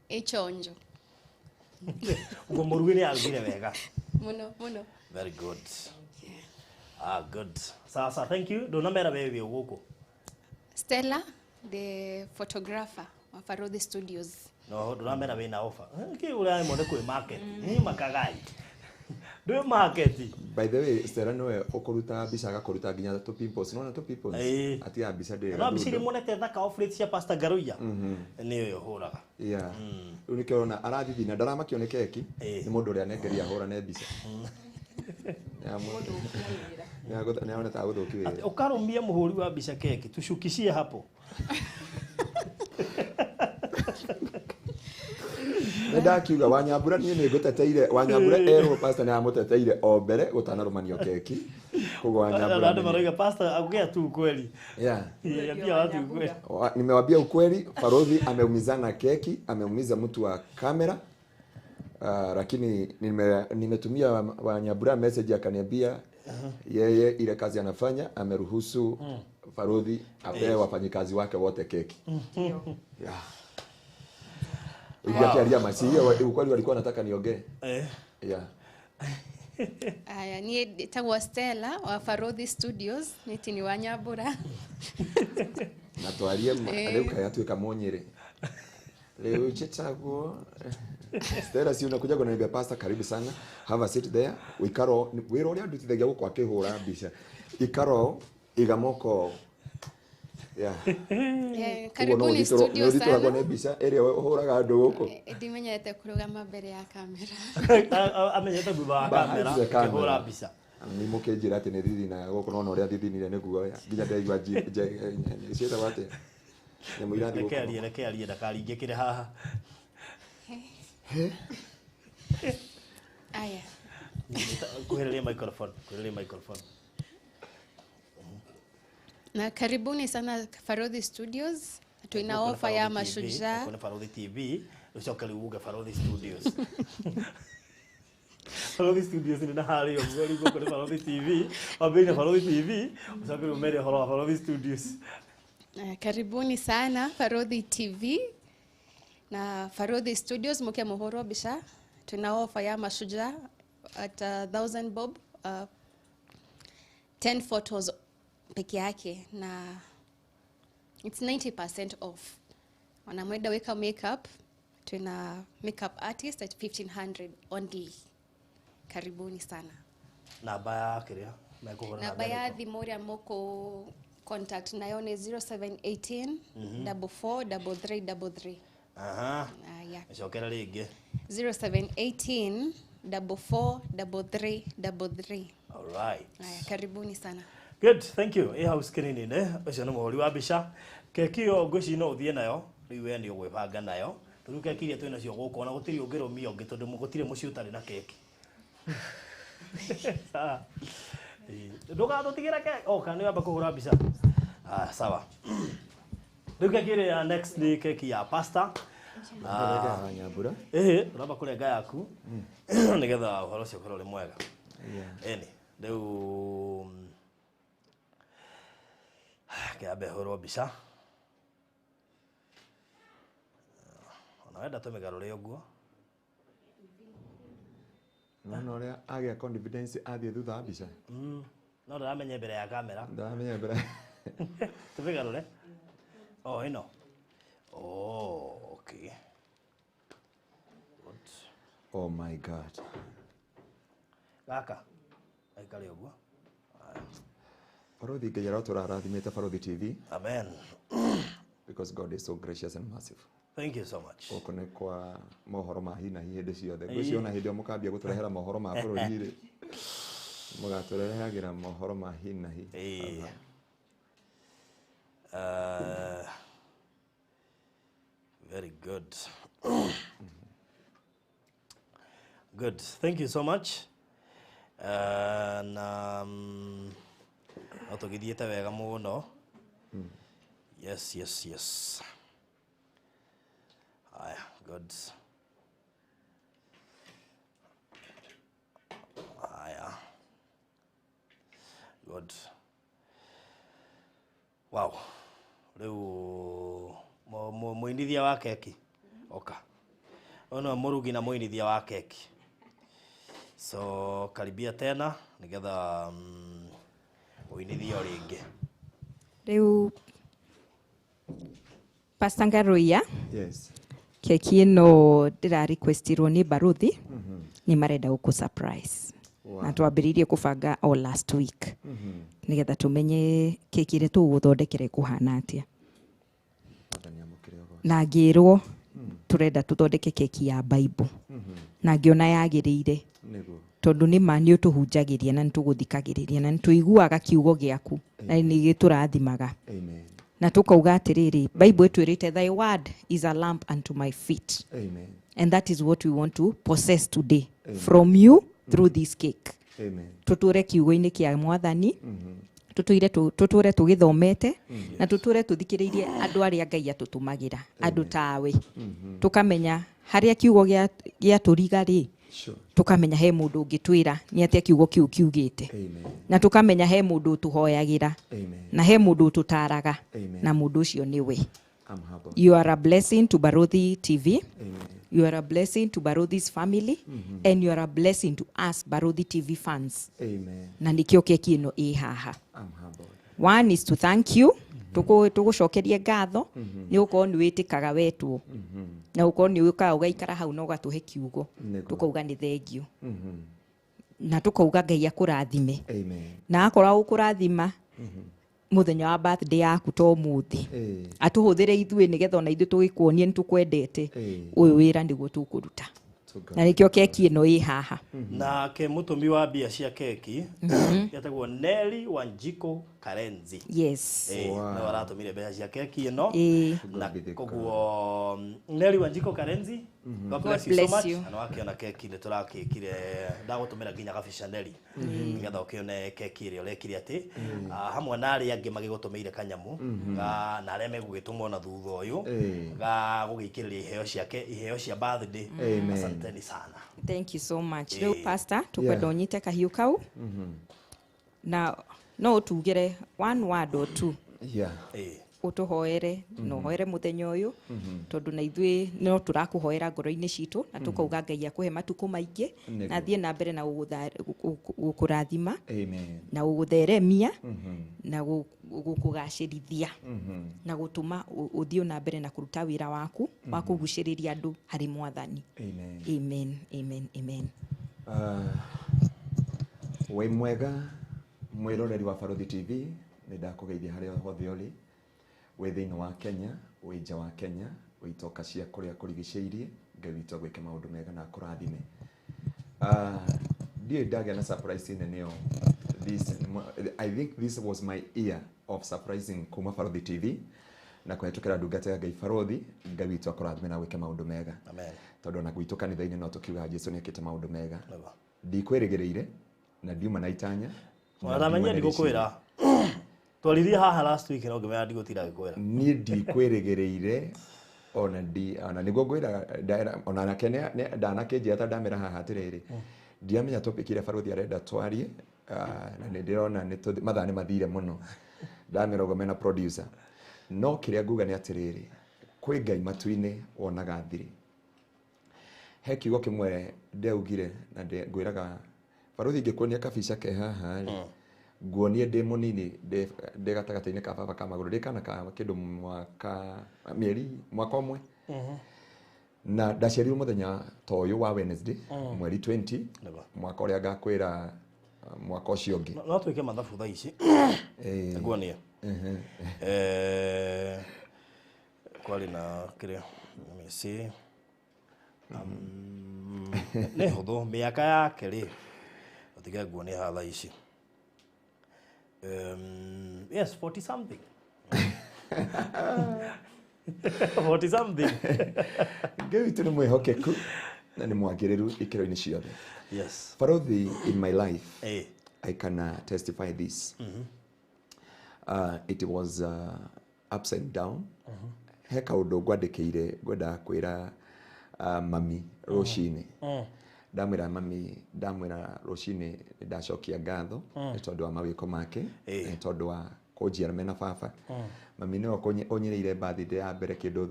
echonjo. Ugo murugi ni arugire wega. Muno muno. Very good. Yeah. Ah, good. Sasa thank you. Ndona mera wewe guku. Stella, the photographer wa Farodhi Studios. No, ndona mera wina offer. Ki ura monde kwi market. Ni makagai. Ndwi market. By the way, Stella nowe ukuruta mbica agakuruta nginya tu pimples. Nona tu pimples. Atia mbica ndiri. No mbica monete thaka off rate cia Pastor Garuia. Ni uyo huraga. Yeah. Riu nikio urona arathithina ndaramakio ni keki ni mundu uria anengeria ahurane mbica. Ni ta guthuki wira. Ukarumia muhuri wa mbica keki tucukishie hapo. Ndakiuga Wanyambura niĩ nĩ ngũteteire Wanyambura erwo pastor nĩ amũteteire o mbere gũtanarumanio keki koguo Wanyambura andũ maroiga pastor augea tu ukweli. Yeah. Ambia watu ukweli. Nimewambia ukweli, Farodhi ameumizana keki, ameumiza mtu wa kamera. Lakini nimetumia Wanyambura message akaniambia yeye ile kazi anafanya ameruhusu Farodhi apewe wafanyikazi wake wote keki. Yeah. Wow. Masi ukweli walikuwa wanataka niongee. Yeah. Aya, niĩ ndĩtagwo Stella wa Farodhi Studios, nĩ ni wa Nyambura. Na twarie rĩu kaya tuĩka Mũnyĩrĩ. Rĩu njĩtagwo Stella, si unakuja kuniambia pastor, karibu sana. Have a seat there. Wikaro wĩra ũrĩa ndutithagia gũkũ akĩhũra mbica. Ikaro iga moko. Yeah. Karibuni studio sana. Nĩ mbica ĩrĩa ũhũraga andũ gũkũ. Ndimenyete kũrũgama mbere ya kamera. Amenyete thutha wa kamera akĩhũra mbica. Nĩ mũkĩnjĩra atĩ nĩ thithinaga gũkũ no ũrĩa thithinire nĩ guoya. Nginya ndaigua ciĩtagwo atĩa? Nyamũ irathiĩ gũkũ. Reke arie ndakaringĩkĩre haha. Aya. Kuhĩrĩria microphone, kuhĩrĩria microphone. Na karibuni sana Farodhi Studios. Tuina ofa ya mashujaa. Kuna Farodhi TV, ucoke rĩu uge Farodhi Studios. Farodhi Studios nĩ na harĩa ũguo rĩu gũkũ nĩ Farodhi TV, wambĩrĩrie Farodhi TV, ucoke rĩu ũmere ũhoro wa Farodhi Studios. Karibuni sana Farodhi TV na Farodhi Studios muke muhoro mbica. Tuna ofa ya mashujaa at 1000 bob, 10 photos peke yake na it's 90% off. Wanamwenda weka makeup, tuna makeup artist at 1500 only. Karibuni sana. Namba ya kĩrĩa mekũhũra namba ya thimũ ĩrĩa mũkũ contact nayo nĩ 0718 44 33 33. Aha. Yeah. Cokera rĩngĩ. 0718 44 33 33. All right. Aya, karibuni sana. Good, thank you. Ĩ hau screen-inĩ ũcio nĩ mũhũri wa mbica. Keki ĩyo ngwĩciria no ũthiĩ nayo, rĩu we nĩ ũgwĩbanga nayo. Rĩu keki iria twĩ nacio gũkũ ona gũtirĩ ũngĩrũmia ũngĩ tondũ gũtirĩ mũciĩ ũtarĩ na keki. Ndũgatũtigĩre keki. Oh, kana nĩ wamba kũhũra mbica? Ah, sawa. Rĩu keki ĩrĩa next nĩ keki ya pasta. Nyambura. Ĩhĩ, ũramba kũrenga yaku nĩgetha ũhoro ũcio ũkorwo ũrĩ mwega. Ĩni, rĩu kĩambe hũrwo mbica. Ona wenda tũmĩgarũre ũguo. Nona ũrĩa agĩa confidence athiĩ thutha wa mbica. No ndaramenya mbere ya kamera. Ndaramenya mbere. Tũmĩgarũre. Oh, ĩno. Oh, okay. Good. Oh my God. Gaka. Aikare ũguo. Farodhi Ngai arotũrarathimĩte Farodhi TV. Amen. Because God is so gracious and merciful. Thank you so much. Gũkũ nĩ kwa mohoro ma hi na hi hĩndĩ ciothe. Ngwĩciria ona hĩndĩ ĩyo mũkambia gũtũrehera mohoro ma bũrũri rĩ, mũgatũrehagĩra mohoro ma hi na hi. Very good. Good. Thank you so much. Na no tũgĩthiĩte wega mũno. Yes, yes, yes. Aya, good. Aya. Good. Wow. Rĩu mũinithia wa keki. Oka. Ũyũ nĩwe mũrugi na mũinithia wa keki. So karibia tena nĩgetha ũinithie o rĩngĩ. Rĩu Pastor Ngaruiya. Yes. Keki ĩno ndĩra requestirwo nĩ Baruthi, nĩ marenda gũkũ surprise. Wow. Na twambĩrĩirie kũbanga o last week. Nĩgetha tũmenye keki ĩrĩa tũgũthondekera ĩkũhana atĩa. Na ngĩrwo tũrenda tũthondeke keki ya Bible. Na ngĩona yagĩrĩire. Tondũ nĩ ma nĩ ũtũhunjagĩria na nĩ tũgũthikagĩrĩria na nĩ tũiguaga kiugo gĩaku na nĩ gĩtũrathimaga. Amen. Na tukauga atĩrĩrĩ, Bible ĩtwĩrĩte thy word is a lamp unto my feet. Amen. And that is what we want to possess today. Amen. From you through this cake. Amen. Tũtũre kiugo-inĩ kĩa Mwathani. Tũtũire tũtũre tũgĩthomete na tũtũre tũthikĩrĩirie andũ arĩa Ngai atũtũmagĩra andũ tawe tũkamenya harĩa kiugo gĩatũriga rĩ tũkamenya he mũndũ ũngĩtwĩra nĩ atĩa kiugo kĩu kiugĩte na tũkamenya he mũndũ ũtũhoyagĩra na he mũndũ ũtũtaraga na mũndũ ũcio nĩwe. You are a blessing to Baruthi TV. Amen. You are a blessing to Baruthi's family. And you are a blessing to us Baruthi TV fans. Amen. Na nikio keki ino ĩ haha. I'm humbled. One is to thank you. Tũgũcokerie ngatho nĩ gũkorwo nĩ wĩtĩkaga wetwo na gũkorwo nĩ ũkaga ũgaikara hau na ũgatũhe kiugo tũkauga nĩ thengio na tũkauga Ngai akũrathime. Amen. Na akorwo ũkũrathima muthenya wa birthday yaku to muthi atuhuthire ithuĩ nigetha ona ithuĩ tũgĩkuonie nĩ tũkwendete ũyũ wĩra nĩguo tũkũruta na nĩkĩo keki ĩno ĩ haha. Nake mũtũmi wa mbia cia keki etagwo Nelly Wanjiko Karenzi. Yes. No aratũmire mbeca cia keki ĩno na koguo Nelly Wanjiko Karenzi, God bless you so much. Na wakiona keki nĩ tũrakĩkire ndagũtũmĩra nginya gabica Nelly nĩgetha ũkĩone keki ĩrĩa ũrekire atĩ hamwe na arĩa angĩ magĩgũtũmĩire kanyamu na arĩa megũgĩtũmwo na thutha ũyũ ga gũgĩikĩrĩria iheo ciake iheo cia birthday. Asanteni sana. Thank you so much. Rĩu pastor tũkwenda ũnyite kahiũ kau na no ũtugĩre one word or two. Yeah. Ũtũhoere na ũhoere mũthenya ũyũ tondũ na ithuĩ no tũrakũhoera ngoro-inĩ citũ na tũkauga Ngai akũhe matukũ maingĩ na thiĩ na mbere na gũkũrathima na gũgũtheremia na gũkũgacĩrithia na gũtũma ũthiĩ na mbere na kũruta wĩra waku wa kũgucĩrĩria andũ harĩ Mwathani. Amen. Amen. Amen. Amen. Wĩ mwega mwĩroreri wa Baruthi TV, nĩ ndakũgeithia harĩa hothe ũrĩ, wĩ thĩinĩ wa Kenya, wĩ nja wa Kenya, wĩ itoka cia kũrĩa kũrigicĩirie, Ngai witũ agwĩke maũndũ mega na akũrathime. Ndiũĩ ndagĩa na surprise nene ĩyo. I think this was my year of surprising kuma Baruthi TV na kũhetũkĩra ndungata ya Ngai Baruthi, Ngai witũ akũrathime na agwĩke maũndũ mega. Amen. Tondũ ona gwitũ kanitha-inĩ no tũkiugaga Jesũ nĩekĩte maũndũ mega. Ndikwĩrĩgĩrĩire na ndiuma na itanya. Ndamenya ndigũkwĩra. Twaririe haha last week na ũngĩmenya ndigũtinda ngĩkwĩra. Niĩ ndikwĩrĩgĩrĩire ona ndi ona nĩguo ngwĩra ona nake ndanakĩnjĩra ta ndamera haha atĩrĩrĩ ndiamenya topic ĩrĩa Baruthi arenda twarie na nĩ ndĩrona nĩ mathaa nĩ mathire mũno ndamera ũguo mena producer no kĩrĩa nguga nĩ atĩrĩrĩ kwĩ Ngai matu-inĩ wonaga thiri. He kiugo kĩmwe ndeugire na ngwĩraga Baruthi ngĩkuonia kabica ke haha rĩ nguonie ndĩ mũnini ndĩ gatagatĩ-inĩ ka baba ka magũrũ ndĩ kana ka kĩndũ mwaka mĩeri mwaka ũmwe na ndaciarirwo mũthenya ta ũyũ wa Wednesday mweri 20 mwaka ũrĩa ngakwĩra mwaka ũcio ũngĩ. No twĩke mathabu thaa ici nguonie kwarĩ na kĩrĩa let me see nĩ hũthũ mĩaka yake rĩ ũtige nguonie haha thaa ici. Yes, 40 something. 40 something. Ngai witũ nĩ mwĩhokeku na nĩ mwagĩrĩru ikĩro-inĩ ciothe. Yes. Baruthi, in my life, I can testify this. It was ups and down. He kaũndũ ngwandĩkĩire ngwendaga kwĩra mami rũcinĩ. Ndamwĩra mami ndamwĩra rũcinĩ ndacokia ngatho nĩ tondũ wa mawĩko make nĩ tondũ wa kũnjiara mena baba. Mami nĩwe ũnyĩrĩire birthday ya mbere kĩndũ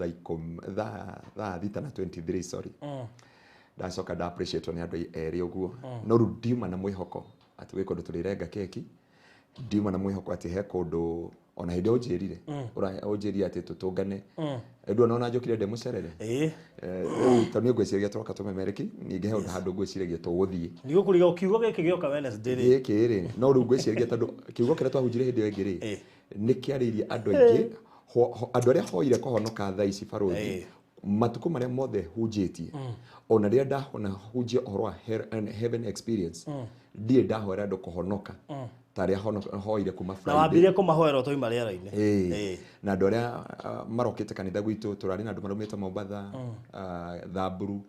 thaa 6 na 23 sorry. Ndacoka nda appreciate nĩ andũ erĩ ũguo no rĩu ndiuma na mwĩhoko atĩ gwĩ kũndũ tũrĩrenga keki ndiuma na mwĩhoko atĩ he kũndũ ona hĩndĩ ũnjĩrire ũnjĩrire atĩ tũtũngane rĩu ona njũkire ndĩ mũcerere rĩu tondũ nĩ ngwĩciragia tũroka tũmemereki ningĩ he ũndũ handũ ngwĩciragia tũgũthiĩ ndigũkũriga kiugo gĩkĩ gĩoka Wednesday rĩ gĩkĩ rĩ no rĩu ngwĩciragia tondũ kiugo kĩrĩa twahunjire hĩndĩ ĩyo ĩngĩ rĩ nĩ kĩarĩirie andũ aingĩ andũ arĩa hoire kũhonoka thaa ici Baruthi matukũ marĩa mothe hunjĩtie Ona rĩrĩa ndahona hunjia ũhoro wa hell and heaven experience, ndirĩ ndahoera andũ kũhonoka ta arĩa hoire kuma Na Friday. wambirie kũmahoera ũtoima rĩera-inĩ. Ĩĩ. Ĩĩ. Na andũ arĩa marokĩte kanitha gwitũ, tũrarĩ na andũ maraumĩte Mombatha, Thamburu,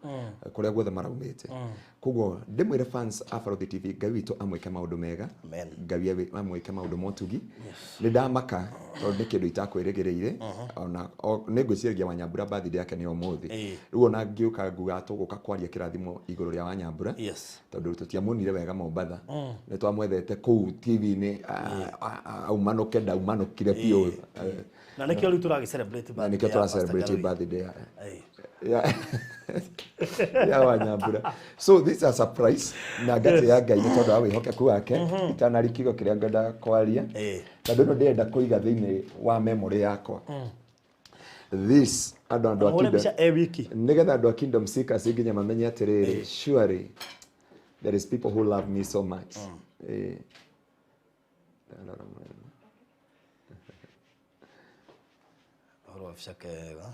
kũrĩa guothe maraumĩte. Koguo ndĩmwĩre fans a Barothi TV, Ngai witũ amwĩke maũndũ mega. Amen. Ngai amwĩke maũndũ motugi. Nĩ ndamaka tondũ nĩ kĩndũ itakwĩrĩgĩrĩire. Ona nĩ ngwĩciragia Wanyambura birthday yake nĩ ũmũthĩ. Rĩu ona ngĩũka nguga tũgũka kwaria kĩrathimo igũrũ rĩa Wanyambura, tondũ tũtiamuonire wega Mombatha. Nĩ twamwethete kũu TV-inĩ, aumanũke, ndaumanũkire biũ. Na nĩkĩo rĩu tũragĩ celebrate Na birthday nĩkĩo ya tũra Pastor celebrate Ngarũi. birthday ya ya Wanyambura. So this is a surprise na ngati ya Ngai nĩ tondũ wa wĩhokeku wake, itanari kiugo kĩrĩa ngwenda kwaria, tondũ ĩno ndĩrenda kũiga thĩinĩ wa memory yakwa. This andũ a Hũre Kingdom, mbica e wiki. nĩgetha andũ a Kingdom Seekers nginya mamenye atĩrĩrĩ, surely there is people who love me so much. Ndarora mwena. Ũhoro wa bica kega.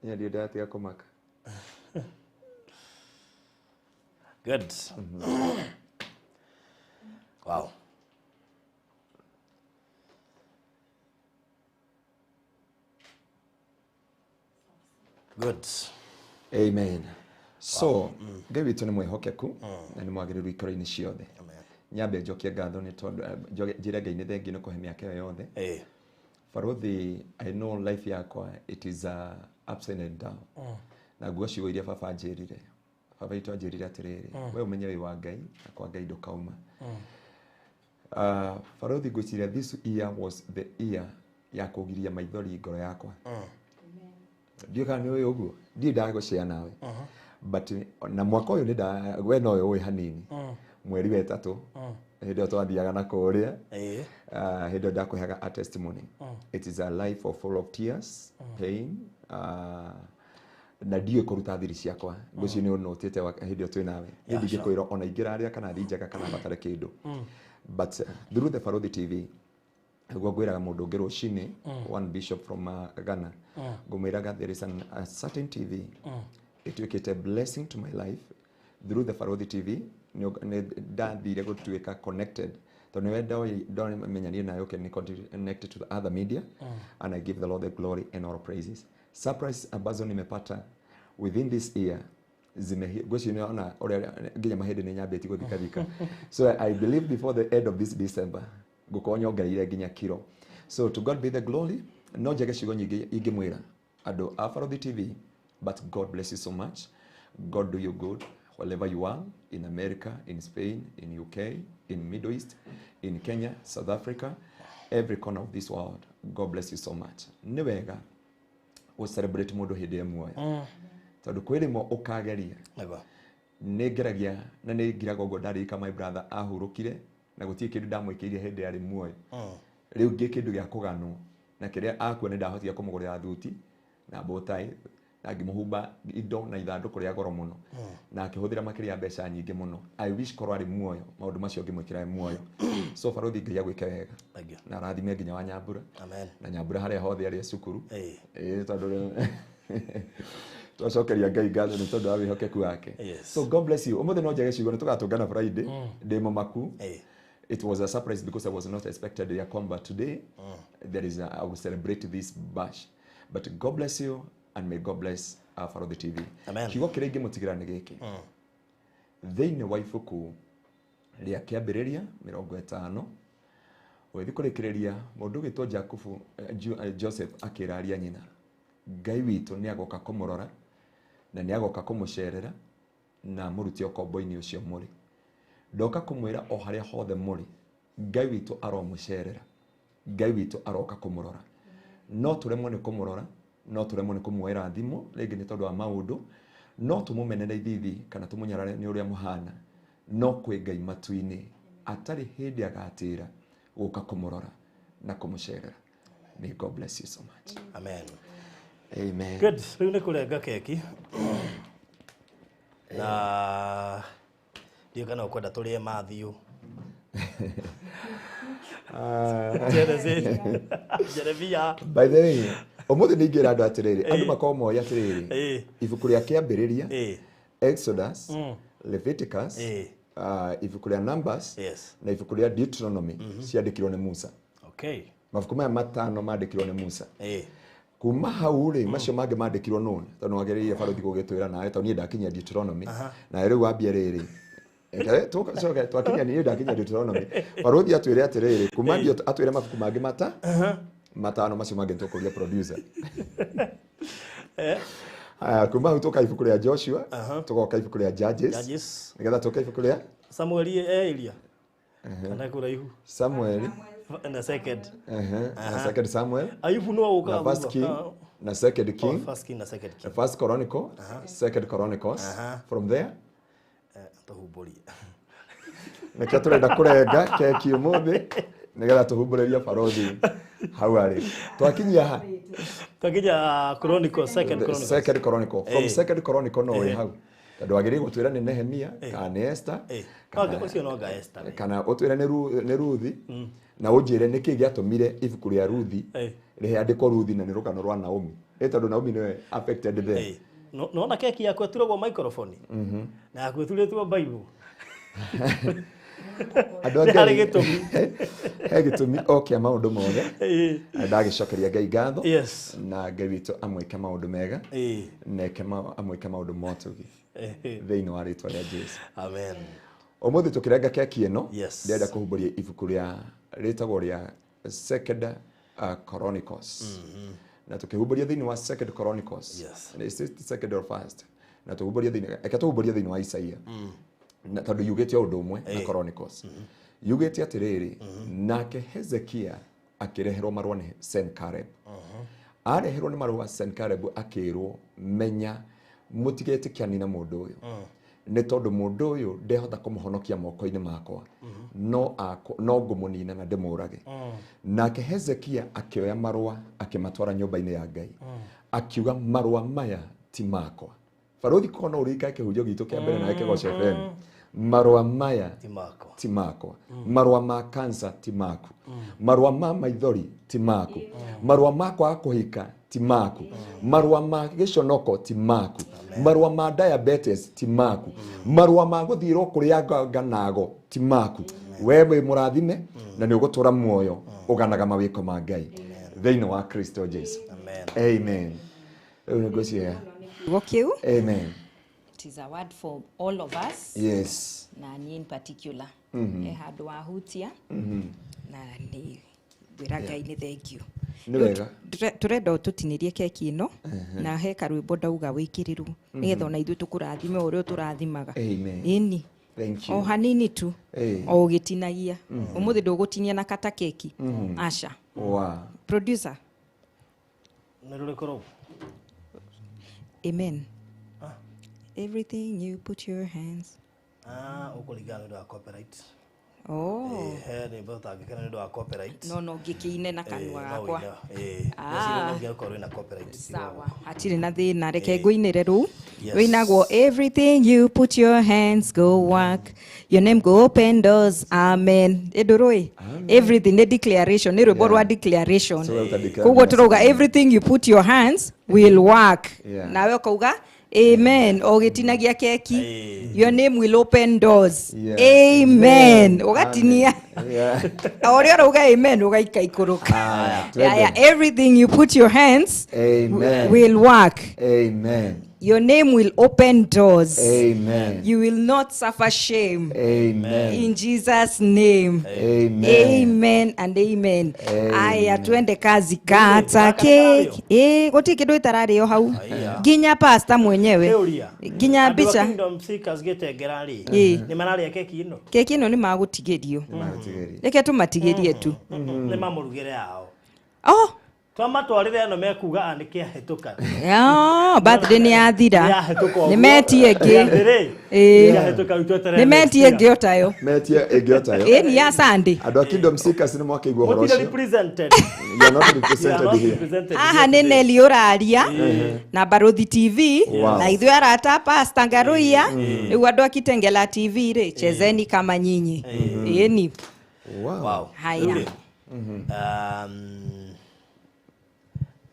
Niĩ ndirĩ ndatiga kũmaka. Good. Wow. Good. Amen. So, Ngai witũ nĩ mwĩhokeku na nĩ mwagĩrĩru ikoro-inĩ ciothe. Amen. Nyambe njokie ngatho nĩ tondũ njĩre Ngai nĩ thengiũ nĩ kũhe mĩaka ĩyo yothe. Barothi, I know life yakwa, it is a ups and down. Na nguo ciugo iria baba anjĩrire. Baba witũ anjĩrire atĩrĩrĩ, we ũmenye wĩ wa Ngai na kwa Ngai ndũkauma. Barothi, ngwĩciria this year was the year ya kũgiria maithori ngoro yakwa. Ndiũĩ kana nĩ ũĩ ũguo, ndirĩ ndagũcea nawe, but na mwaka ũyũ nĩ nda we no ũĩ hanini, mweri wa ĩtatũ, hĩndĩ ĩyo twathiaga na kũrĩa, hĩndĩ ĩyo ndakũheaga a testimony. It is a life of full of tears, pain, na ndiũĩ kũruta thiri ciakwa. Ngwĩciria nĩ ũnũtĩte hĩndĩ ĩyo twĩ nawe. Niĩ ndingĩkwĩra ona ingĩrarĩa kana thiĩ njaga kana batare kĩndũ, but through the Barothi TV nĩguo ngwĩraga mũndũ ũngĩ rũcinĩ, one bishop from Ghana, ngũmwĩraga there is a certain TV ĩtuĩkĩte blessing to my life. Through the Barothi TV nĩ ndathire gũtuĩka connected, tondũ nĩwe ndamenyanire nayo, nĩ connected to the other media, and I give the Lord the glory and all praises. Surprise ambazo nimepata within this year ngwĩciria ona ũrĩa nginya mahĩndĩ nĩ nyambĩtie gũthikathika. So I believe before the end of this December ngũkorwo nyongereire nginya kiro. So to God be the glory. No njage ciugo nyingĩ ingĩmwĩra andũ a Barothi TV, but God bless you so much. God do you good wherever you are, in America, in Spain, in UK, in Middle East, in Kenya, South Africa, every corner of this world. God bless you so much. Nĩ wega gũ celebrate mũndũ hĩndĩ ĩ muoyo, tondũ kwĩ rĩmwe ũkageria. Nĩguo. Nĩ ngeragia na nĩ ngiraga ũguo ndarĩka my brother ahurũkire na gũtirĩ kĩndũ ndamwĩkĩire hĩndĩ arĩ muoyo. Rĩu ngĩ kĩndũ gĩa kũganwo na kĩrĩa akua, nĩ ndahotire kũmũgũrĩra thuti na botai na ngĩmũhumba indo na ithandũkũ rĩa goro mũno, na akĩhũthĩra makĩria mbeca nyingĩ mũno. I wish korwo arĩ muoyo maũndũ macio ngĩmwĩkĩra e muoyo. So Barothi, Ngai agwĩke wega Thank you. na arathime nginya wa Nyambura Amen. na Nyambura harĩa hothe arĩ e cukuru. Ĩĩ. Ĩĩ, tondũ twacokeria Ngai ngatho nĩ tondũ wa wĩhokeku wake. So God bless you. Ũmũthĩ no njage ciugo, nĩ tũgatũngana Friday. Ndĩ mũmaku. It was a surprise because I was not expected ya kwamba today there is a, I will celebrate this bash. But God bless you and may God bless Barothi TV. Amen. Kiugo kĩrĩa ingĩmũtigĩra nĩ gĩkĩ. Thĩinĩ wa ibuku rĩa Kĩambĩrĩria 50 ũgĩthiĩ kũrĩkĩrĩria, mũndũ ũgĩtwo Jakubu, Joseph akĩraria nyina, Ngai witũ nĩ agoka kũmũrora na nĩ agoka kũmũcerera na amũrute ũkombo-inĩ ũcio mũrĩ. Ndoka kũmwĩra o harĩa hothe mũrĩ, Ngai witũ aromũcerera, Ngai witũ aroka kũmũrora. No tũremwo nĩ kũmũrora, no tũremwo nĩ kũmuoera thimũ rĩngĩ nĩ tondũ wa maũndũ, no tũmũmenere ithithi kana tũmũnyarare nĩ ũrĩa mũhana, no kwĩ Ngai matu-inĩ atarĩ hĩndĩ agatĩra gũka kũmũrora na kũmũcerera. May God bless you so much. Amen. Amen. Good. Rĩu nĩ kũrenga keki na ndiũĩ kana ũkwenda tũrĩe Matthew. Jeremia. By the way, ũmũthĩ nĩ ingĩra andũ atĩrĩrĩ, andũ makorwo moĩ atĩrĩrĩ, ibuku rĩa Kĩambĩrĩria, Exodus, Leviticus, ibuku rĩa Numbers na ibuku rĩa Deuteronomy ciandĩkirwo nĩ Musa. Mabuku maya matano mandĩkirwo nĩ Musa. Kuma hau rĩ, macio mangĩ mandĩkirwo nũ? Tondũ wagĩrĩire barothi gũgĩtwĩra nawe, tondũ niĩ ndakinyia Deuteronomy nawe rĩu wambie rĩrĩ. Reke tũcoke twakinya, niĩ ndakinyia Deuteronomy, barothi atwĩre atĩrĩrĩ, kuma atwĩre mabuku mangĩ matano macio mangĩ nĩtũkũria producer. Haya, kuma hau tũka ibuku rĩa Joshua, tũgoka ibuku rĩa Judges, Judges. nĩgetha tũke ibuku rĩa Samuel e iria kana kũraihu? Samuel. Na second. Na second Samuel. Ayubu no ũkaga Na first King na second King. First King na second King. Na first Chronicle, second Chronicles. From there Tũhumbũrie. Nĩkĩo tũrenda kũrenga keki ũmũthĩ, nĩgetha tũhumbũrĩrie barothi hau arĩ. Twakinyia ha? Twakinya Chronicle, second Chronicles. Second Chronicle. From second Chronicle no wĩ hau, tondũ wagĩrĩire gũtwĩra nĩ Nehemia kana nĩ Esther. Ũcio no nga Esther. Kana ũtwĩre nĩ Ruthi, na ũnjĩre nĩkĩ gĩatũmire ibuku rĩa Ruthi rĩandĩkwo Ruthi na nĩ rũgano rwa Naomi, ĩ tondũ Naomi nĩwe affected there. Nona keki yaku ĩturagwo microphone na yaku ĩturĩtwo Bible. Andũ a Nĩ harĩ Ngai, gĩtũmi. He gĩtũmi o kĩa maũndũ mothe. Ndagĩcokeria Ngai ngatho. Na Ngai witũ amwĩke maũndũ mega na eke amwĩke maũndũ motugi thĩinĩ wa rĩtwa rĩa Jesu. Amen. Ũmũthĩ tũkĩrenga keki ĩno, ndĩrenda kũhumbũria ibuku rĩa rĩtagwo rĩa Second Chronicles, na tũkĩhumbũria thĩinĩ wa Second Chronicles. Is it second or first? Na tũhumbũrie thĩinĩ, reke tũhumbũrie thĩinĩ wa Isaia, na tondũ yugĩte o ũndũ ũmwe na Chronicles. Yugĩte atĩrĩrĩ, nake Hezekia akĩreherwo marũa nĩ Sennacherib. Areherwo nĩ marũa Sennacherib, akĩrwo, menya mũtigetĩkani na mũndũ ũyũ, nĩ tondũ mũndũ ũyũ ndehota kũmũhonokia moko-inĩ makwa, no ngũmũnina na ndĩmũrage. Nake Hezekia akĩoya marũa, akĩmatwara nyũmba-inĩ ya Ngai, akiuga, marũa maya ti makwa. Barothi, korwo no ũririkane kĩhunjio gitũ kĩa mbere nawe Kĩgoco FM, marũa maya Ti makwa. Ti makwa. Marũa ma cancer ti maku, marũa ma maithori ti maku, marũa ma kwaga kũhika ti maku, marũa ma gĩconoko ti maku, marũa ma diabetes ti maku, marũa ma gũthirwo kũrĩa nganago ti maku. We wĩ mũrathime na nĩ ũgũtũra muoyo ũganaga mawĩko ma Ngai thĩinĩ wa Kristo Jesu. Amen. Amen. Rĩu nĩ ngwĩciria Kiugo kĩu, amen. It is a word for all of us na niĩ in particular. He handũ wahutia na nĩ ngwĩra Ngai nĩ thank you. Nĩ wega. Tũrenda ũtũtinĩrie keki ĩno, na he karwĩmbo ndauga wĩkĩrĩrwo, nĩgetha ona ithuĩ tũkũrathime o ũrĩa ũtũrathimaga. Amen. Ĩni. Thank you. O hanini tu. O ũgĩtinagia. Ũmũthĩ ndũgũtinia na kata keki, aca. Producer. Nĩ rũrĩkũ rũu? Amen. Everything you put your hands. Ah, ũkũringana nĩ ũndũ wa copyright. Oh. He rwĩmbo ũtangĩkena nĩ ũndũ wa copyright. No ngĩkĩine na kanua No gakwa. ũine, Ngwĩciria no nginya ũkorwo wĩna copyright. Sawa, hatirĩ na thĩna, reke ngũinĩre rũu. Yes. Wĩinagwo, everything you put your hands go work, your name go open doors, amen. Ĩndũrũĩ everything nĩ declaration, nĩ rwĩmbo rwa declaration. So we ũta-declare Koguo nginya tũrauga Sunday. everything you put your hands will work. Nawe ũkauga amen o ũgĩtinagia keki. Your name will open doors. Amen. Ũgatinia. O ũrĩa ũrauga amen, ũgaika ikũrũka. Ah, twende. Yeah, everything you put your hands Amen. will work. Amen. Your name will open doors. Amen. You will not suffer shame. Amen. In Jesus' name. Amen. Amen and amen. Amen. Aya, twende kazi, kata keki. Gũtirĩ kĩndũ ĩtararĩo hau. Aya. Nginya pastor mwenyewe. Kĩũria. Nginya Andũ a mbica. Kingdom Seekers gĩtengera rĩ, nĩ mararĩa keki ĩno? Keki ĩno nĩ magũtigĩrio. Nĩmagũtigĩria. Reke tũmatigĩrie tu. Nĩ mamũrugĩre ao. Oh, Twamatwarĩre ĩno, mekuga a nĩ kĩahĩtũka. yeah, birthday nĩ yathira. Yahĩtũka ũguo. Nĩ metie ĩngĩ. Atĩrĩ, yahĩtũka rĩu tweterere Nĩ next metie year. ĩngĩ otayo. Metie ĩngĩ otayo. Ĩni ya Sunday. Andũ a Kingdom Seekers nĩ mwakĩigua ũhoro Mũtirĩ ũcio. represented. You are not You are represented not here. represented Haha here nĩ today. Nelly ũraria na Barothi TV na ithuĩ arata Pastor Ngaruiya. Rĩu andũ a Kitengela TV rĩ, chezeni kama nyinyi. Ĩni. Wow. Wow. Haya. Rĩu rĩ,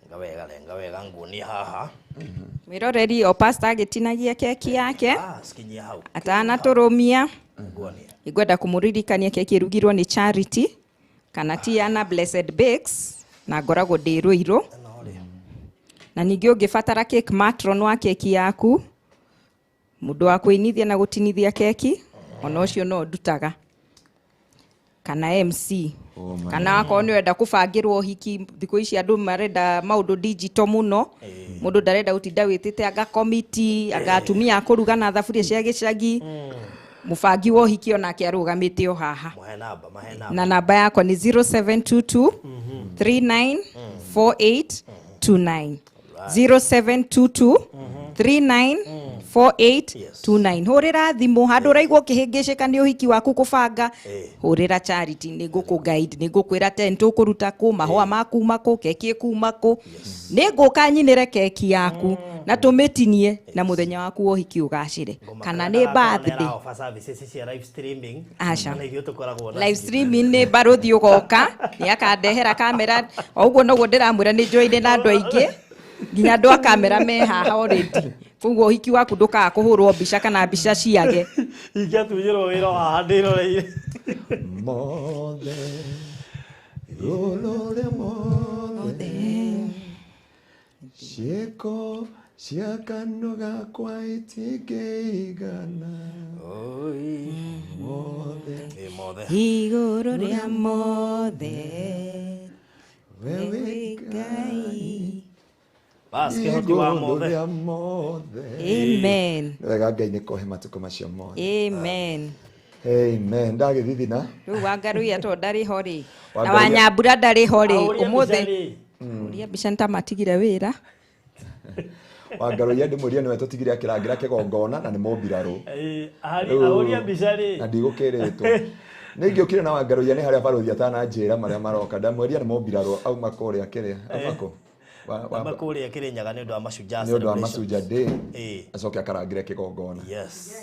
ngawega renga wega nguonie haha. Mwĩroreri o pastor agĩtinagia keki yake Ah, cikinyia hau. atanatũrũmia. Nguonie. Nĩngwenda kũmũririkania keki ĩrugirwo nĩ Charity kana Tiana Blessed Bakes na ngoragwo ndĩ Rũirũ. Ĩno rĩ. Na ningĩ ũngĩbatara cake matron wa keki yaku, mũndũ wa kũinithia na gũtinithia keki, ona ũcio no ndutaga, kana MC. Oh my. Kana akorwo nĩ ũrenda kũbangĩrwo ũhiki, thikũ ici andũ marenda maũndũ digital mũno, mũndũ ndarenda gũtinda wĩtĩte anga komiti, anga atumia a kũruga na thaburia cia gĩcagi, mũbangi wa ũhiki onake arũgamĩte o haha. Mahe namba, mahe namba. Na namba yakwa nĩ 0722 39 48 29. 0722 39 48 29. Hũrĩra thimũ handũ ũraigua ũkĩhĩngĩcĩka nĩ ũhiki waku kũbanga, hũrĩra Charity, nĩ ngũkũ guide, nĩ ngũkwĩra tent ũkũruta kũ, mahũa makuma kũ, keki ĩkuma kũ, nĩ ngũka nyinĩre keki yaku na tũmĩtinie na mũthenya waku wa ũhiki ũgacĩre. Kana nĩ birthday. Offer services cia live streaming. Aca. Na ithuĩ tũkoragwo na Live streaming nĩ barũthi ũgoka nĩ akandehera kamera o ũguo noguo ndĩramwĩra nĩ njoine na andũ aingĩ nginya andũ a kamera me haha already, koguo ũhiki waku ndũkaga kũhũrwo mbica kana mbica ciage. Ingĩatunyĩrwo wĩra haha ndĩroreire. Mothe igũrũ rĩa mothe, ciĩko cia kanua gakwa itingĩigana. Oi. Mothe. Ĩ mothe. Igũrũ rĩa mothe we wĩ Ngai. Bas kĩhoti wa Igũrũ mothe. rĩa mothe. Amen. Nĩ wega Ngai nĩ kũhe matukũ macio mothe. Amen. Amen. Ndagĩthithina. Rĩu Wangaruia to ndarĩ ho rĩ, na Wangaruia- Wanyambura ndarĩ ho rĩ, Ahũri a mbica ũmũthĩ rĩ. ũria mbica nĩ ta matigire wĩra. Wangaruia ndĩmũrie nĩwe tũtigire akĩrangĩra kĩgongona na nĩ mũmbirarũ. Ĩ, ahũri a mbica rĩ. Na ndigũkĩrĩtwo. Nĩ ingĩũkire na Wangaruia nĩ harĩa barũthi atananjĩra marĩa maroka. Ndamwĩria nĩ mũmbirarũ auma kũrĩa kĩrĩa. Auma kũ? Auma kũrĩa Kĩrĩnyaga nĩ ũndũ wa Mashujaa Nĩ ũndũ wa celebrations. Mashujaa Day. Ĩ. Acoke akarangĩre kĩgongona. Yes.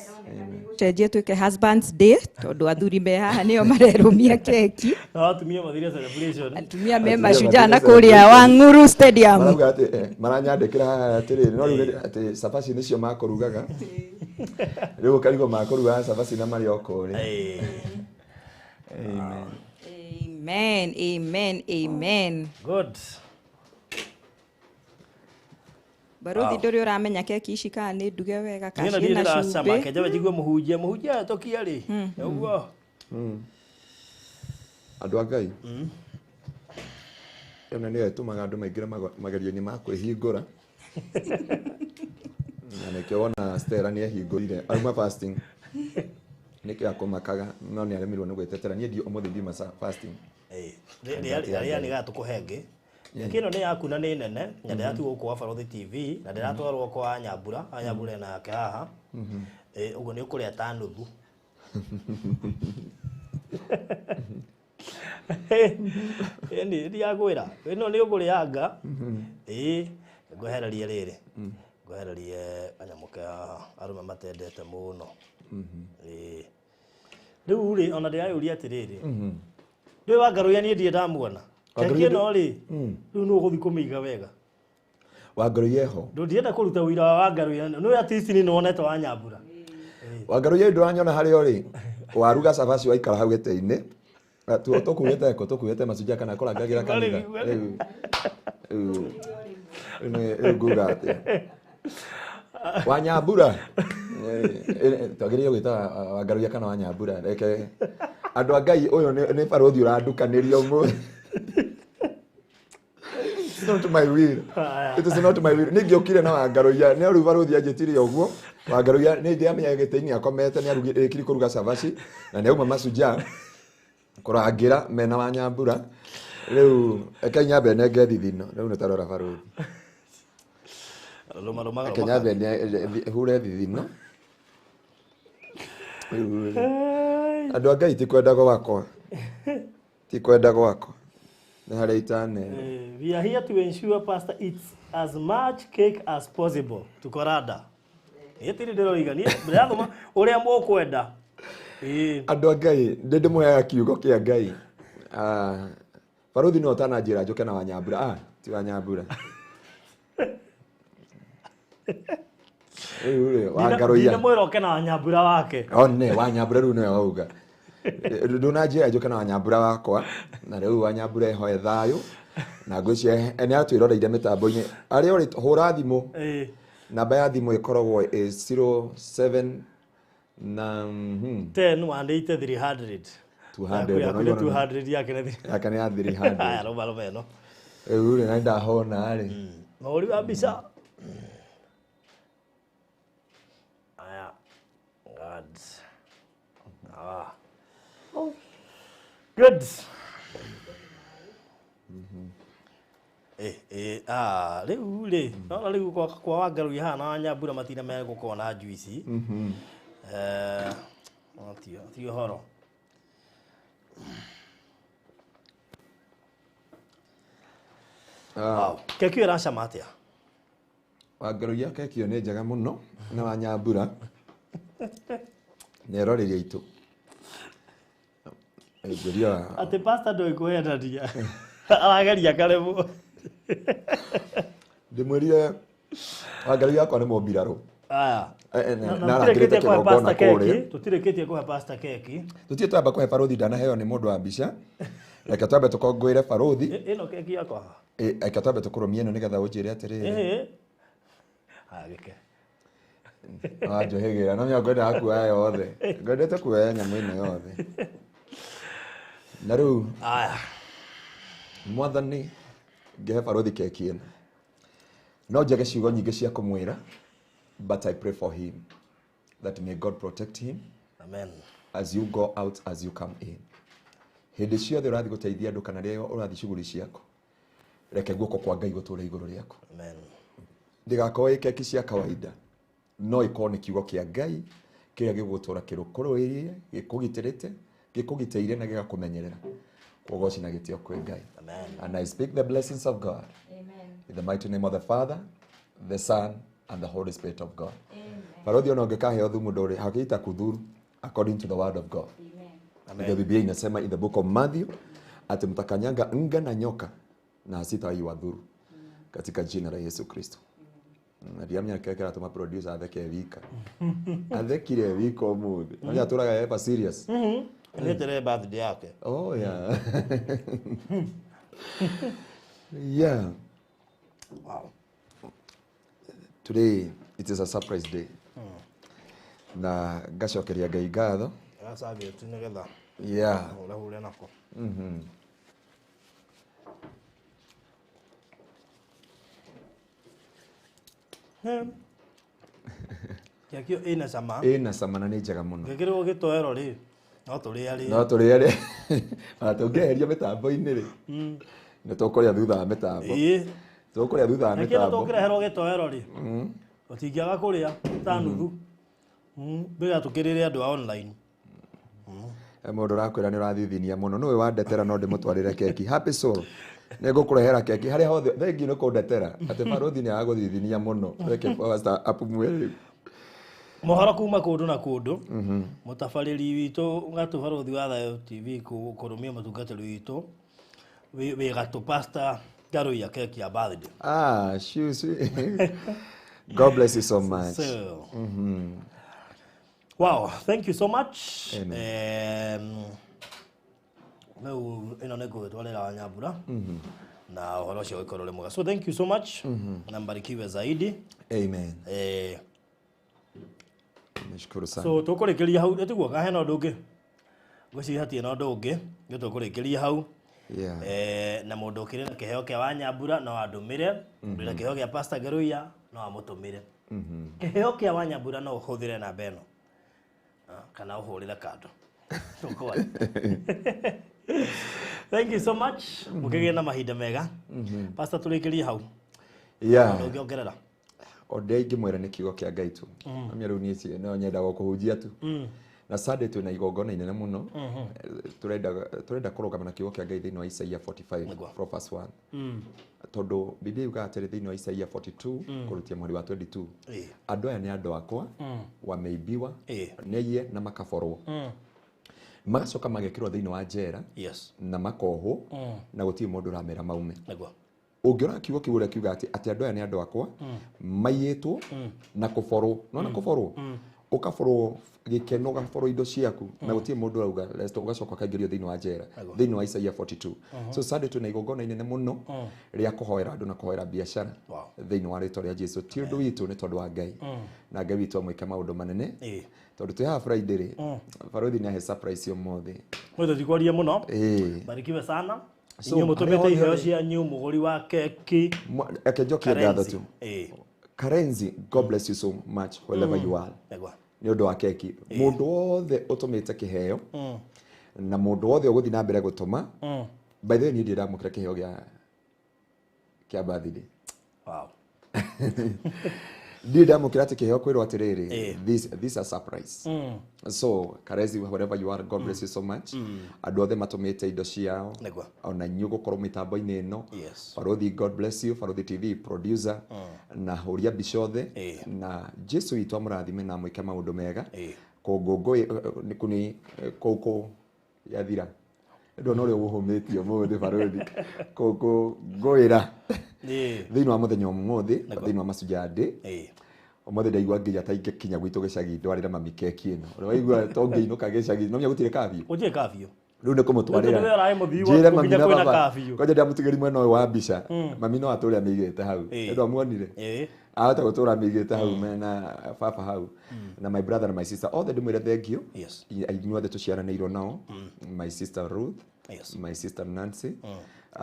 Cenjie tuĩke Husbands Day tondũ athuri me haha nĩo marerũmia keki. Na atumia mathire celebration. Atumia me Atumia Mashujaa na mathire kũrĩa celebration. Wang'uru Stadium. Marauga atĩ maranyandĩkĩra haha atĩrĩrĩ, no rĩu atĩ cabaci nĩcio makũrugaga. Rĩu ũkarigwo makũrugaga cabaci na marĩ o kũrĩa. Ĩ. Amen. Amen, amen, amen. Good. Barũthi ndũrĩ ũramenya keki ici kana nĩ nduge wega Niĩ na kana ndirĩ ciĩna ndĩracama cumbĩ. kenja njigue mũhunjia mũhunjia etokia rĩ. Ũguo. Andũ a Ngai. Ĩno nĩyo ĩtũmaga andũ maingĩre magerio-inĩ ma kwĩhingũra. Na nĩkĩo wona Stella nĩ ehingũrire auma fasting. Nĩkĩo akũmakaga no nĩ aremirwo nĩ gwĩtetera. Niĩ ũmũthĩ ndiuma fasting. Ĩ, rĩa nĩ gatũkũhe ĩngĩ. Keki ĩno nĩ yaku na nĩ nene na ndĩratigwo gũkũ gwa Barũthi TV na ndĩratwarwo kwa Nyambura, Nyambura ena yake haha. Ĩ, ũguo nĩ ũkũrĩa ta nuthu. Ĩni ndiakwĩra ĩno nĩ ũkũrĩanga. Ĩ, ngwehererie rĩrĩ. Ngwehererie kanyamũ ke haha arũme matendete mũno. Ĩ. Rĩu rĩ ona ndĩrayũria atĩrĩrĩ. Ndũĩ Wangaruia niĩ ndirĩ ndamuona. Keki Wangaruia ĩno rĩ, rĩu nũ ũgũthiĩ kũmĩiga wega. Wangaruia eho. Ndũngĩenda kũruta ũira wa Wangaruia. Nĩ artist nĩ wonete wa Nyambura. Wangaruia ndũranyona harĩa ũrĩ. Waruga cabaci waikara hau gĩtĩ-inĩ. Tũkuĩte kũ? Tũkuĩte Mashujaa kana kũrangagĩra kanitha. Rĩu rĩu nguga atĩa? Wanyambura. Twagĩrĩire gwĩta Wangaruia kana Wanyambura. Reke andũ a Ngai ũyũ nĩ barũthi ũrandukanĩria ũmũthĩ. It's not my will. It is not my will. Nĩ ngĩũkire na Wangaruia. Nĩ rĩu barũthi anjĩtire ũguo. Wangaruia nĩ ndĩramenya gĩtĩ-inĩ akomete nĩ arugire kũruga cabaci na nĩ auma Mashujaa kũrangĩra mena Wanyambura. Rĩu reke nyambe nenge thithino. Rĩu nĩ tarora barũthi. Rũma rũma Reke nyambe hure thithino. Rĩu andũ a Ngai ti kwenda gwakwa. Ti kwenda gwakwa. Nĩ harĩa itanera. We are here to ensure pastor eats as much cake as possible. Tuko rada. Niĩ tiri ndĩroiga niĩ ndĩrathoma ũrĩa mũkwenda. Andũ a Ngai ndĩndĩmũheaga kiugo kĩa Ngai. Baruthi no ũtananjĩra njũke na Wanyambura. Ti Wanyambura. Rĩu rĩ Wangaruiya. Ndinamwĩra oke na Wanyambura wake. One Wanyambura rĩu nĩwe wauga. Ndũnanjĩra njũke na Wanyambura wakwa na rĩu Wanyambura ehoe thayũ na ngwĩciria nĩ atwĩroreire mĩtambo-inĩ. Arĩa ũrĩ hũra thimũ. Namba ya thimũ ĩkoragwo ĩ 07 na 10 180 300. 200. 200 yake na yake ni ya 300. Haya roma roma eno. Rĩu rĩ na ndahona rĩ. Mũhũri wa mbica. Aya. God. Good. Rĩu rĩ no rĩu kwa Wangaruiya haha na Wanyambura matina megũkorwo na juici. Ti ũhoro. Keki ĩyo ĩracama atĩa? Wangaruiya keki ĩyo nĩ njega mũno na Wanyambura na eroreri aitũ. Ngũria atĩ pastor ndoĩ kũhenania. Arageria karemwo. Ndĩmwĩrire Wangaruiya akwa nĩ mũmbirarũ. Aya. Na arangĩrĩte kĩgongona kũrĩa. Tũtirĩkĩtie kũhe pastor keki. Tũtirĩ twamba kũhe baruthi ndanaheo nĩ mũndũ wa mbica. Reke twambe tũkongũĩre baruthi. Ĩno keki yakwa. Reke twambe tũkũrũmie ĩno nĩgetha ũnjĩre atĩrĩrĩ. Haya gĩke. Wanjohĩgĩra no ngwendaga kuoya yothe. Ngwendete kuoya nyamũ ĩno yothe. Na rĩu aya mwathani ngĩhe baruthi keki ĩno. No njage ciugo nyingĩ cia kũmwĩra. But I pray for him that may God protect him. Amen. As you go out, as you come in. Hĩndĩ ciothe ũrathiĩ gũteithia andũ kana rĩrĩa ũrathiĩ shughuli ciaku, reke guoko kwa Ngai gũtũũre igũrũ rĩaku. Amen. Ndĩgakorwo ĩ keki cia kawaida, no ĩkorwo nĩ kiugo kĩa Ngai kĩrĩa gĩgũtũũra kĩrũkũrũĩrie, gĩkũgitĩrĩte, gĩkũgitĩire na gĩgakũmenyerera. Ũgoci na gĩtĩo kwĩ Ngai. Amen. And I speak the blessings of God. Amen. In the mighty name of the Father, the Son, and the Holy Spirit of God. Baruthi ona ũngĩkaheo thumu ndũrĩ hakĩita kuthuru according to the word of God. Amen. Ndio Biblia inasema in the book of Matthew ati mtakanyanga nga na nyoka na hasitaiwadhuru katika jina la Yesu Kristo. Ndiamenya kekera tuma producer atheke wika. Athekire wika ũmũthĩ. No atũraga ever serious. Nĩ birthday yake. Oh yeah. Yeah. Wow. Today it is a surprise day. Na ngacokeria Ngai ngatho. Gacabĩti nĩgetha. Yeah. Hũre nako. Keki ĩyo ĩna cama. Ĩna cama na nĩ njega mũno. Ngĩkĩrwo gĩtoero rĩ. No tũrĩe rĩ. No tũrĩe rĩ. Ona tũngĩeherio mĩtambo-inĩ rĩ. Nĩ tũkũrĩa thutha wa mĩtambo. Ĩĩ. Tũkũrĩa thutha wa Keki ĩno mĩtambo. tũngĩreherwo gĩtoero rĩ. Tũtingĩaga kũrĩa ta nuthu. Mbĩra tũkĩrĩre andũ a online. Mũndũ ũrakwĩra nĩ ũrathithinia mũno. Nĩwe wandetera no ndĩmũtwarĩre keki. Happy soul. Nĩ ngũkũrehera keki harĩa hothe. Thengiũ nĩ kũndetera atĩ baruthi nĩ agũthithinia mũno. Reke pastor apumue rĩu. Mohoro kuma kũndũ na kũndũ. Mũtabarĩri witũ Gatũ Baruthi wa Thayũ TV kũrũmia mũtungatĩri witũ wĩ Gatũ Pastor Ngaruiya keki ya birthday. God bless you so much. So, wow, thank you so much. Amen. Rĩu ĩno nĩ ngũgĩtwarĩra Wanyambura na ũhoro ũcio ũgĩkorwo ũrĩ mwega. So thank you so much. Na mbarikiwe zaidi. Amen. Nashukuru sana. So tũkũrĩkĩria hau ĩtiguo kana hena ũndũ ũngĩ? Ngwĩciria hatirĩ na ũndũ ũngĩ, nĩ tũkũrĩkĩria hau. Yeah. Na mũndũ ũkĩrĩ na kĩheo kĩa Wanyambura no andũmĩre, ũrĩ na kĩheo kĩa Pastor Ngaruiya no amũtũmĩre. Kĩheo kĩa Wanyambura no ũhũthĩre namba ĩno kana ũhũrĩre kando. Thank you so much. Mũkĩgĩe na mahinda mega. Pastor tũrĩkĩrie hau. Yeah. Ũndũ ũngĩongerera? Ũndũ ingĩmwĩra nĩ kiugo kĩa Ngai tu. Amia rĩu niĩ no nyendaga kũhunjia tu. Na Sunday twina igongona inene muno. Turenda kurugama na kiugo kia Ngai thiini wa Isaiah 45 from verse 1. Tondu Biblia yugaga atĩrĩ thĩinĩ wa Isaiah 42 kũrutia mweri wa 22, andũ aya nĩ andũ akwa wameibiwa nĩaiye na makaborwo, magacoka magekĩrwo thĩinĩ wa njera na makohwo na gũtirĩ mũndũ ũramera maume. Ũngĩrora kiugo kĩu ũrĩa kiuga atĩ andũ aya nĩ andũ akwa maiyĩtwo na kũborwo, nona kũborwo ũkaborwo gĩkeno, ũgaborwo indo ciaku na gũtirĩ mũndũ ũrauga, ũgacoka ũkaingĩrio thĩinĩ wa njera thĩinĩ wa Isaiah 42. So Sunday twĩna igongona inene mũno rĩa kũhoera andũ na kũhoera biacara thĩinĩ wa rĩtwa rĩa Jesu. Ti ũndũ witũ, nĩ tondũ wa Ngai, na Ngai witũ amwĩke maũndũ manene. Tondũ twĩ haha Friday rĩ, barothi nĩ ahe surprise ũmũthĩ. Mwĩtũ tikwarie mũno. Barikiwe sana. Inyuĩ mũtũmĩte iheo cianyu, mũgũri wa keki. Reke njokie ngatho tu. Karenzi, God bless you so much wherever you are. Nĩ ũndũ wa keki. Mũndũ wothe ũtũmĩte kĩheo na mũndũ wothe ũgũthiĩ na mbere gũtũma. By the way, niĩ ndiramũkĩra kĩheo kĩa birthday. Wow. Ndiĩ ndamũkĩra atĩ kĩheo kwĩrwo atĩrĩrĩ, this a surprise. So Karezi, wherever you are, God bless you so much. Andũ othe matũmĩte indo ciao ona inyuĩ gũkorwo mĩtambo-inĩ ĩno. Barothi, God bless you. Barothi TV producer na hũria mbica othe, na Jesu witũ amũrathime na amwĩke maũndũ mega. Kũngũngũĩ nĩ kũkũ yathira ndona ũrĩa ũhũmĩtie ũmũthĩ barothi, kũngũngũĩra thĩinĩ wa mũthenya ũmũthĩ thĩinĩ wa Mashujaa Day. Ũmũthĩ ndaigua nginya ta ingĩkinya gwitũ gĩcagi ndwarĩre mami keki ĩno. Ũrĩa waigua to ngĩinũka gĩcagi no nginya gũtirĩ curfew. Gũtirĩ curfew. Rĩu nĩ kũmũtwarĩra. Njĩre mami na baba. Kwanja ndamũtigĩri mwena ũyũ wa mbica. Mami no atũre amĩigĩte hau. Nĩ ndwamuonire? Ahota gũtũra amĩigĩte hau mena baba hau. Na my brother na my sister othe ndĩmwĩre thank you. Inyuothe tũciaranĩirwo nao. My sister Ruth, my sister Nancy,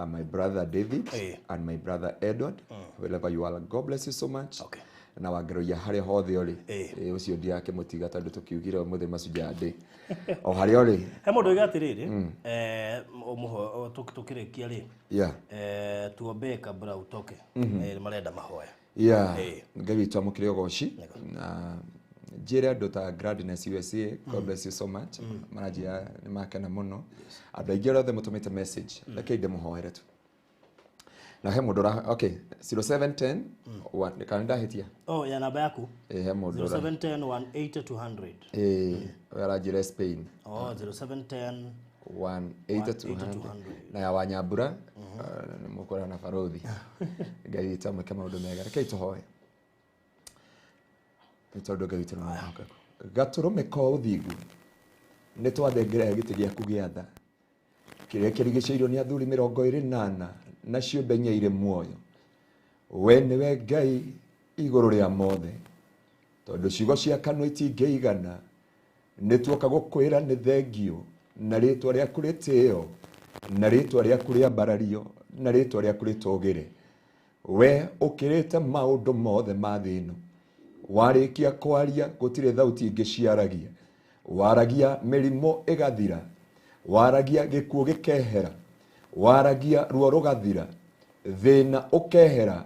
my brother David, and my brother Edward. Wherever you are, God bless you so much. Na wangeroia harĩa hothe ũrĩ. Ũcio ndirakĩmũtiga tondũ tũkiugire ũmũthĩ Mashujaa Day. O harĩa ũrĩ. He mũndũ oiga atĩrĩrĩ, tũkĩrĩkia rĩ, tuombee kabla utoke. Marenda mahoya. Ngai witũ amũkĩre ũgoci. Na njĩre andũ ta Gladness USA, God bless you so much. Maranjĩra nĩ makena mũno. Andũ aingĩ arĩa othe mũtũmĩte message, rekei ndĩmũhoere tu. Na he mũndũ ũra, okay, 0710 kana ndahĩtia? Oh, ya namba yaku? He mũndũ ũra. 0710 180 200. Ũyũ aranjĩra Spain. Oh, 0710 180 200. Na ya Wanyambura, nĩ mũkũrana na barothi. Ngai witũ amwĩke maũndũ mega. Rekei tũhoe. Nĩ tondũ Ngai witũ nĩ mwĩhokeku. Gatũrũme ka ũthingu nĩ twathengerera gĩtĩ gĩaku gĩa tha kĩrĩa kĩrigicĩirio nĩ athuri 24 na ciũmbe inya irĩ muoyo. We nĩwe Ngai igũrũ rĩa mothe, tondũ ciugo cia kanua itingĩigana. Nĩ tuoka gũkwĩra nĩ thengio, na rĩtwa rĩaku rĩtĩo, na rĩtwa rĩaku rĩambarario, na rĩtwa rĩaku rĩtũgĩre. We ũkĩrĩte maũndũ mothe ma thĩ ĩno. Warĩkia kwaria gũtirĩ thauti ingĩ ciaragia. Waragia mĩrimũ ĩgathira, waragia gĩkuũ gĩkehera, waragia ruo rũgathira, thĩna ũkehera.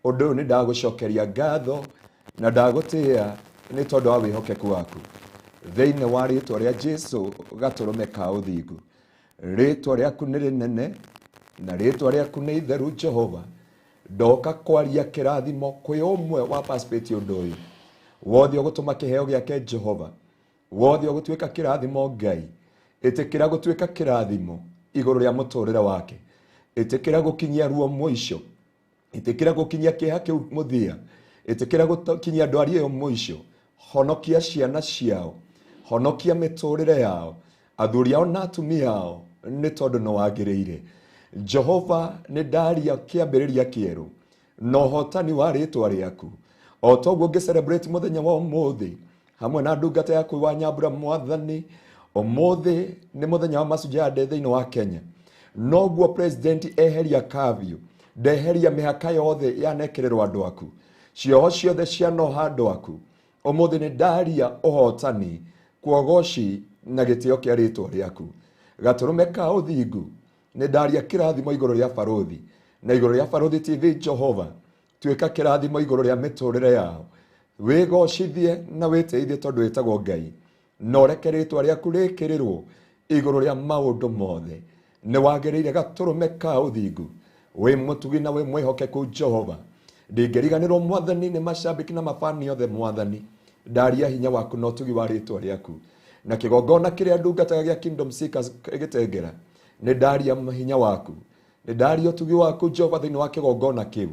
Ũndũ ũyũ nĩ ndagũcokeria ngatho na ndagũtĩĩa nĩ tondũ wa wĩhokeku waku. Thĩinĩ wa rĩtwa rĩa Jesu gatũrũme ka ũthingu. Rĩtwa rĩaku nĩ rĩnene na rĩtwa rĩaku nĩ itheru Jehova. Ndoka kwaria kĩrathimo kwĩ ũmwe wa participate ũndũ ũyũ. Wothe ũgũtũma kĩheo gĩake Jehova, wothe ũgũtuĩka kĩrathimo Ngai, ĩtĩkĩra gũtuĩka kĩrathimo igũrũ rĩa mũtũrĩre wake. Ĩtĩkĩra gũkinyia ruo mũico, ĩtĩkĩra gũkinyia kĩeha kĩu mũthia, ĩtĩkĩra gũkinyia ndwari ĩyo mũico. Honokia ciana ciao, honokia mĩtũrĩre yao, athuri ao na atumia ao, nĩ tondũ nĩ wagĩrĩire. Jehova, nĩ ndaria kĩambĩrĩria kĩerũ na ũhotani wa rĩtwa rĩaku. O toguo ngĩ-celebrate mũthenya wa ũmũthĩ hamwe na ndungata yaku wa Nyambura Mwathani. Ũmũthĩ nĩ mũthenya wa Mashujaa Day thĩinĩ wa Kenya. Noguo president eheria curfew, ndeheria mĩhaka yothe yanekĩrĩrwo andũ aku, cioho ciothe cianoha andũ aku. Ũmũthĩ nĩ ndaria ũhotani, kuogoci na gĩtĩo kĩa rĩtwa rĩaku. Gatũrũme ka ũthingu nĩ ndaria kĩrathimo igũrũ rĩa barothi na igũrũ rĩa Barothi TV. Jehova, tuĩka kĩrathimo igũrũ rĩa mĩtũrĩre yao. Wĩgocithie na wĩtĩithie tondũ wĩtagwo Ngai. Na ũreke rĩtwa rĩaku rĩkĩrĩrwo igũrũ rĩa maũndũ mothe. Nĩ wagĩrĩire gatũrũme ka ũthingu, wĩ mũtugi na wĩ mwĩhokeku Jehova. Ndingĩriganĩrwo Mwathani nĩ macambĩki na mabani othe Mwathani. Ndaria hinya waku na ũtugi wa rĩtwa rĩaku. Na kĩgongona kĩrĩa ndungataga gĩa Kingdom Seekers gĩtengera, nĩ ndaria hinya waku, nĩ ndaria ũtugi waku Jehova thĩinĩ wa kĩgongona kĩu.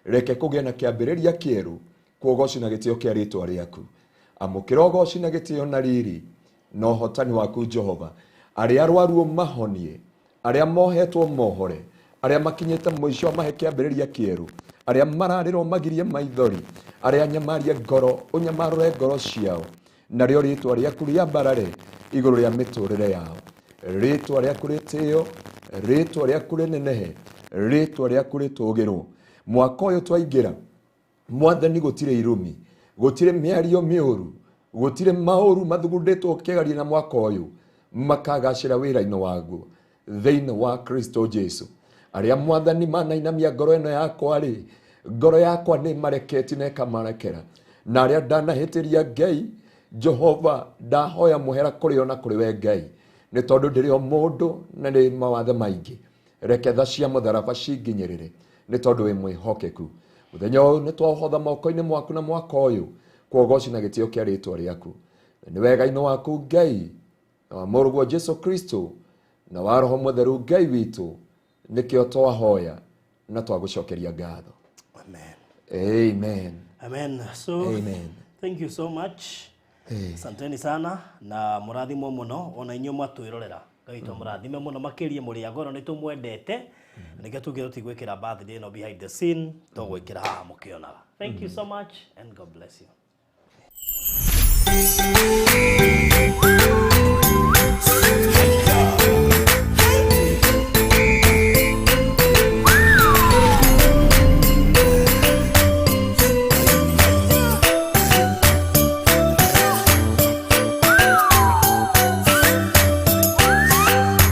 Reke kũgĩe na kĩambĩrĩria kĩerũ kwa ũgoci na gĩtĩo kĩa rĩtwa rĩaku. Amũkĩra ũgoci na gĩtĩo na riri na ũhotani waku Jehova. Arĩa arwaru ũmahonie, arĩa mohetwo mohore, arĩa makinyĩte mũico mahe kĩambĩrĩria kĩerũ, arĩa mararĩrwo magirie maithori, arĩa nyamarie ngoro ũnyamarũre ngoro ciao, narĩo rĩtwa rĩaku rĩambarare igũrũ rĩa mĩtũrĩre yao. Rĩtwa rĩaku rĩtĩo, rĩtwa rĩaku rĩnenehe, rĩtwa rĩaku rĩtũgĩrwo. Mwaka ũyũ twaingĩra Mwathani, gũtirĩ irumi, gũtirĩ mĩario mĩũru, gũtirĩ maũru mathugundĩtwo kĩgerio na mwaka ũyũ makagacĩra wĩra-inĩ waguo thĩinĩ wa Kristo Jesu. Arĩa Mwathani manainamia ngoro ĩno yakwa rĩ, ngoro yakwa nĩ mareketi na ĩkamarekera, na arĩa ndanahĩtĩria Ngai Jehova, ndahoya mũhera kũrĩ o na kũrĩ we Ngai, nĩ tondũ ndĩrĩ o mũndũ na nĩ mawathe maingĩ. Reke tha cia mũtharaba cinginyĩrĩre, nĩ tondũ wĩ mwĩhokeku. Mũthenya ũyũ nĩ twaũhotha moko-inĩ mwaku na mwaka ũyũ kwa ũgoci na gĩtĩo kĩa rĩtwa rĩaku. Na nĩ wega-inĩ waku Ngai, na wa mũrũguo Jesu Kristo, na wa Roho Mũtheru Ngai witũ, nĩkĩo twahoya na twagũcokeria ngatho. Amen. Amen. Amen. So, Amen. thank you so much. Asanteni sana na mũrathimwo mũno ona inyuĩ mwatwĩrorera. Ngai witũ mũrathime mũno makĩria mũrĩ a goro, nĩ tũmwendete. Nĩkĩo tugire tũtigwĩkĩra birthday ĩno behind the scene, tũgwĩkĩra haha mũkĩonaga. Thank you so much and God bless you.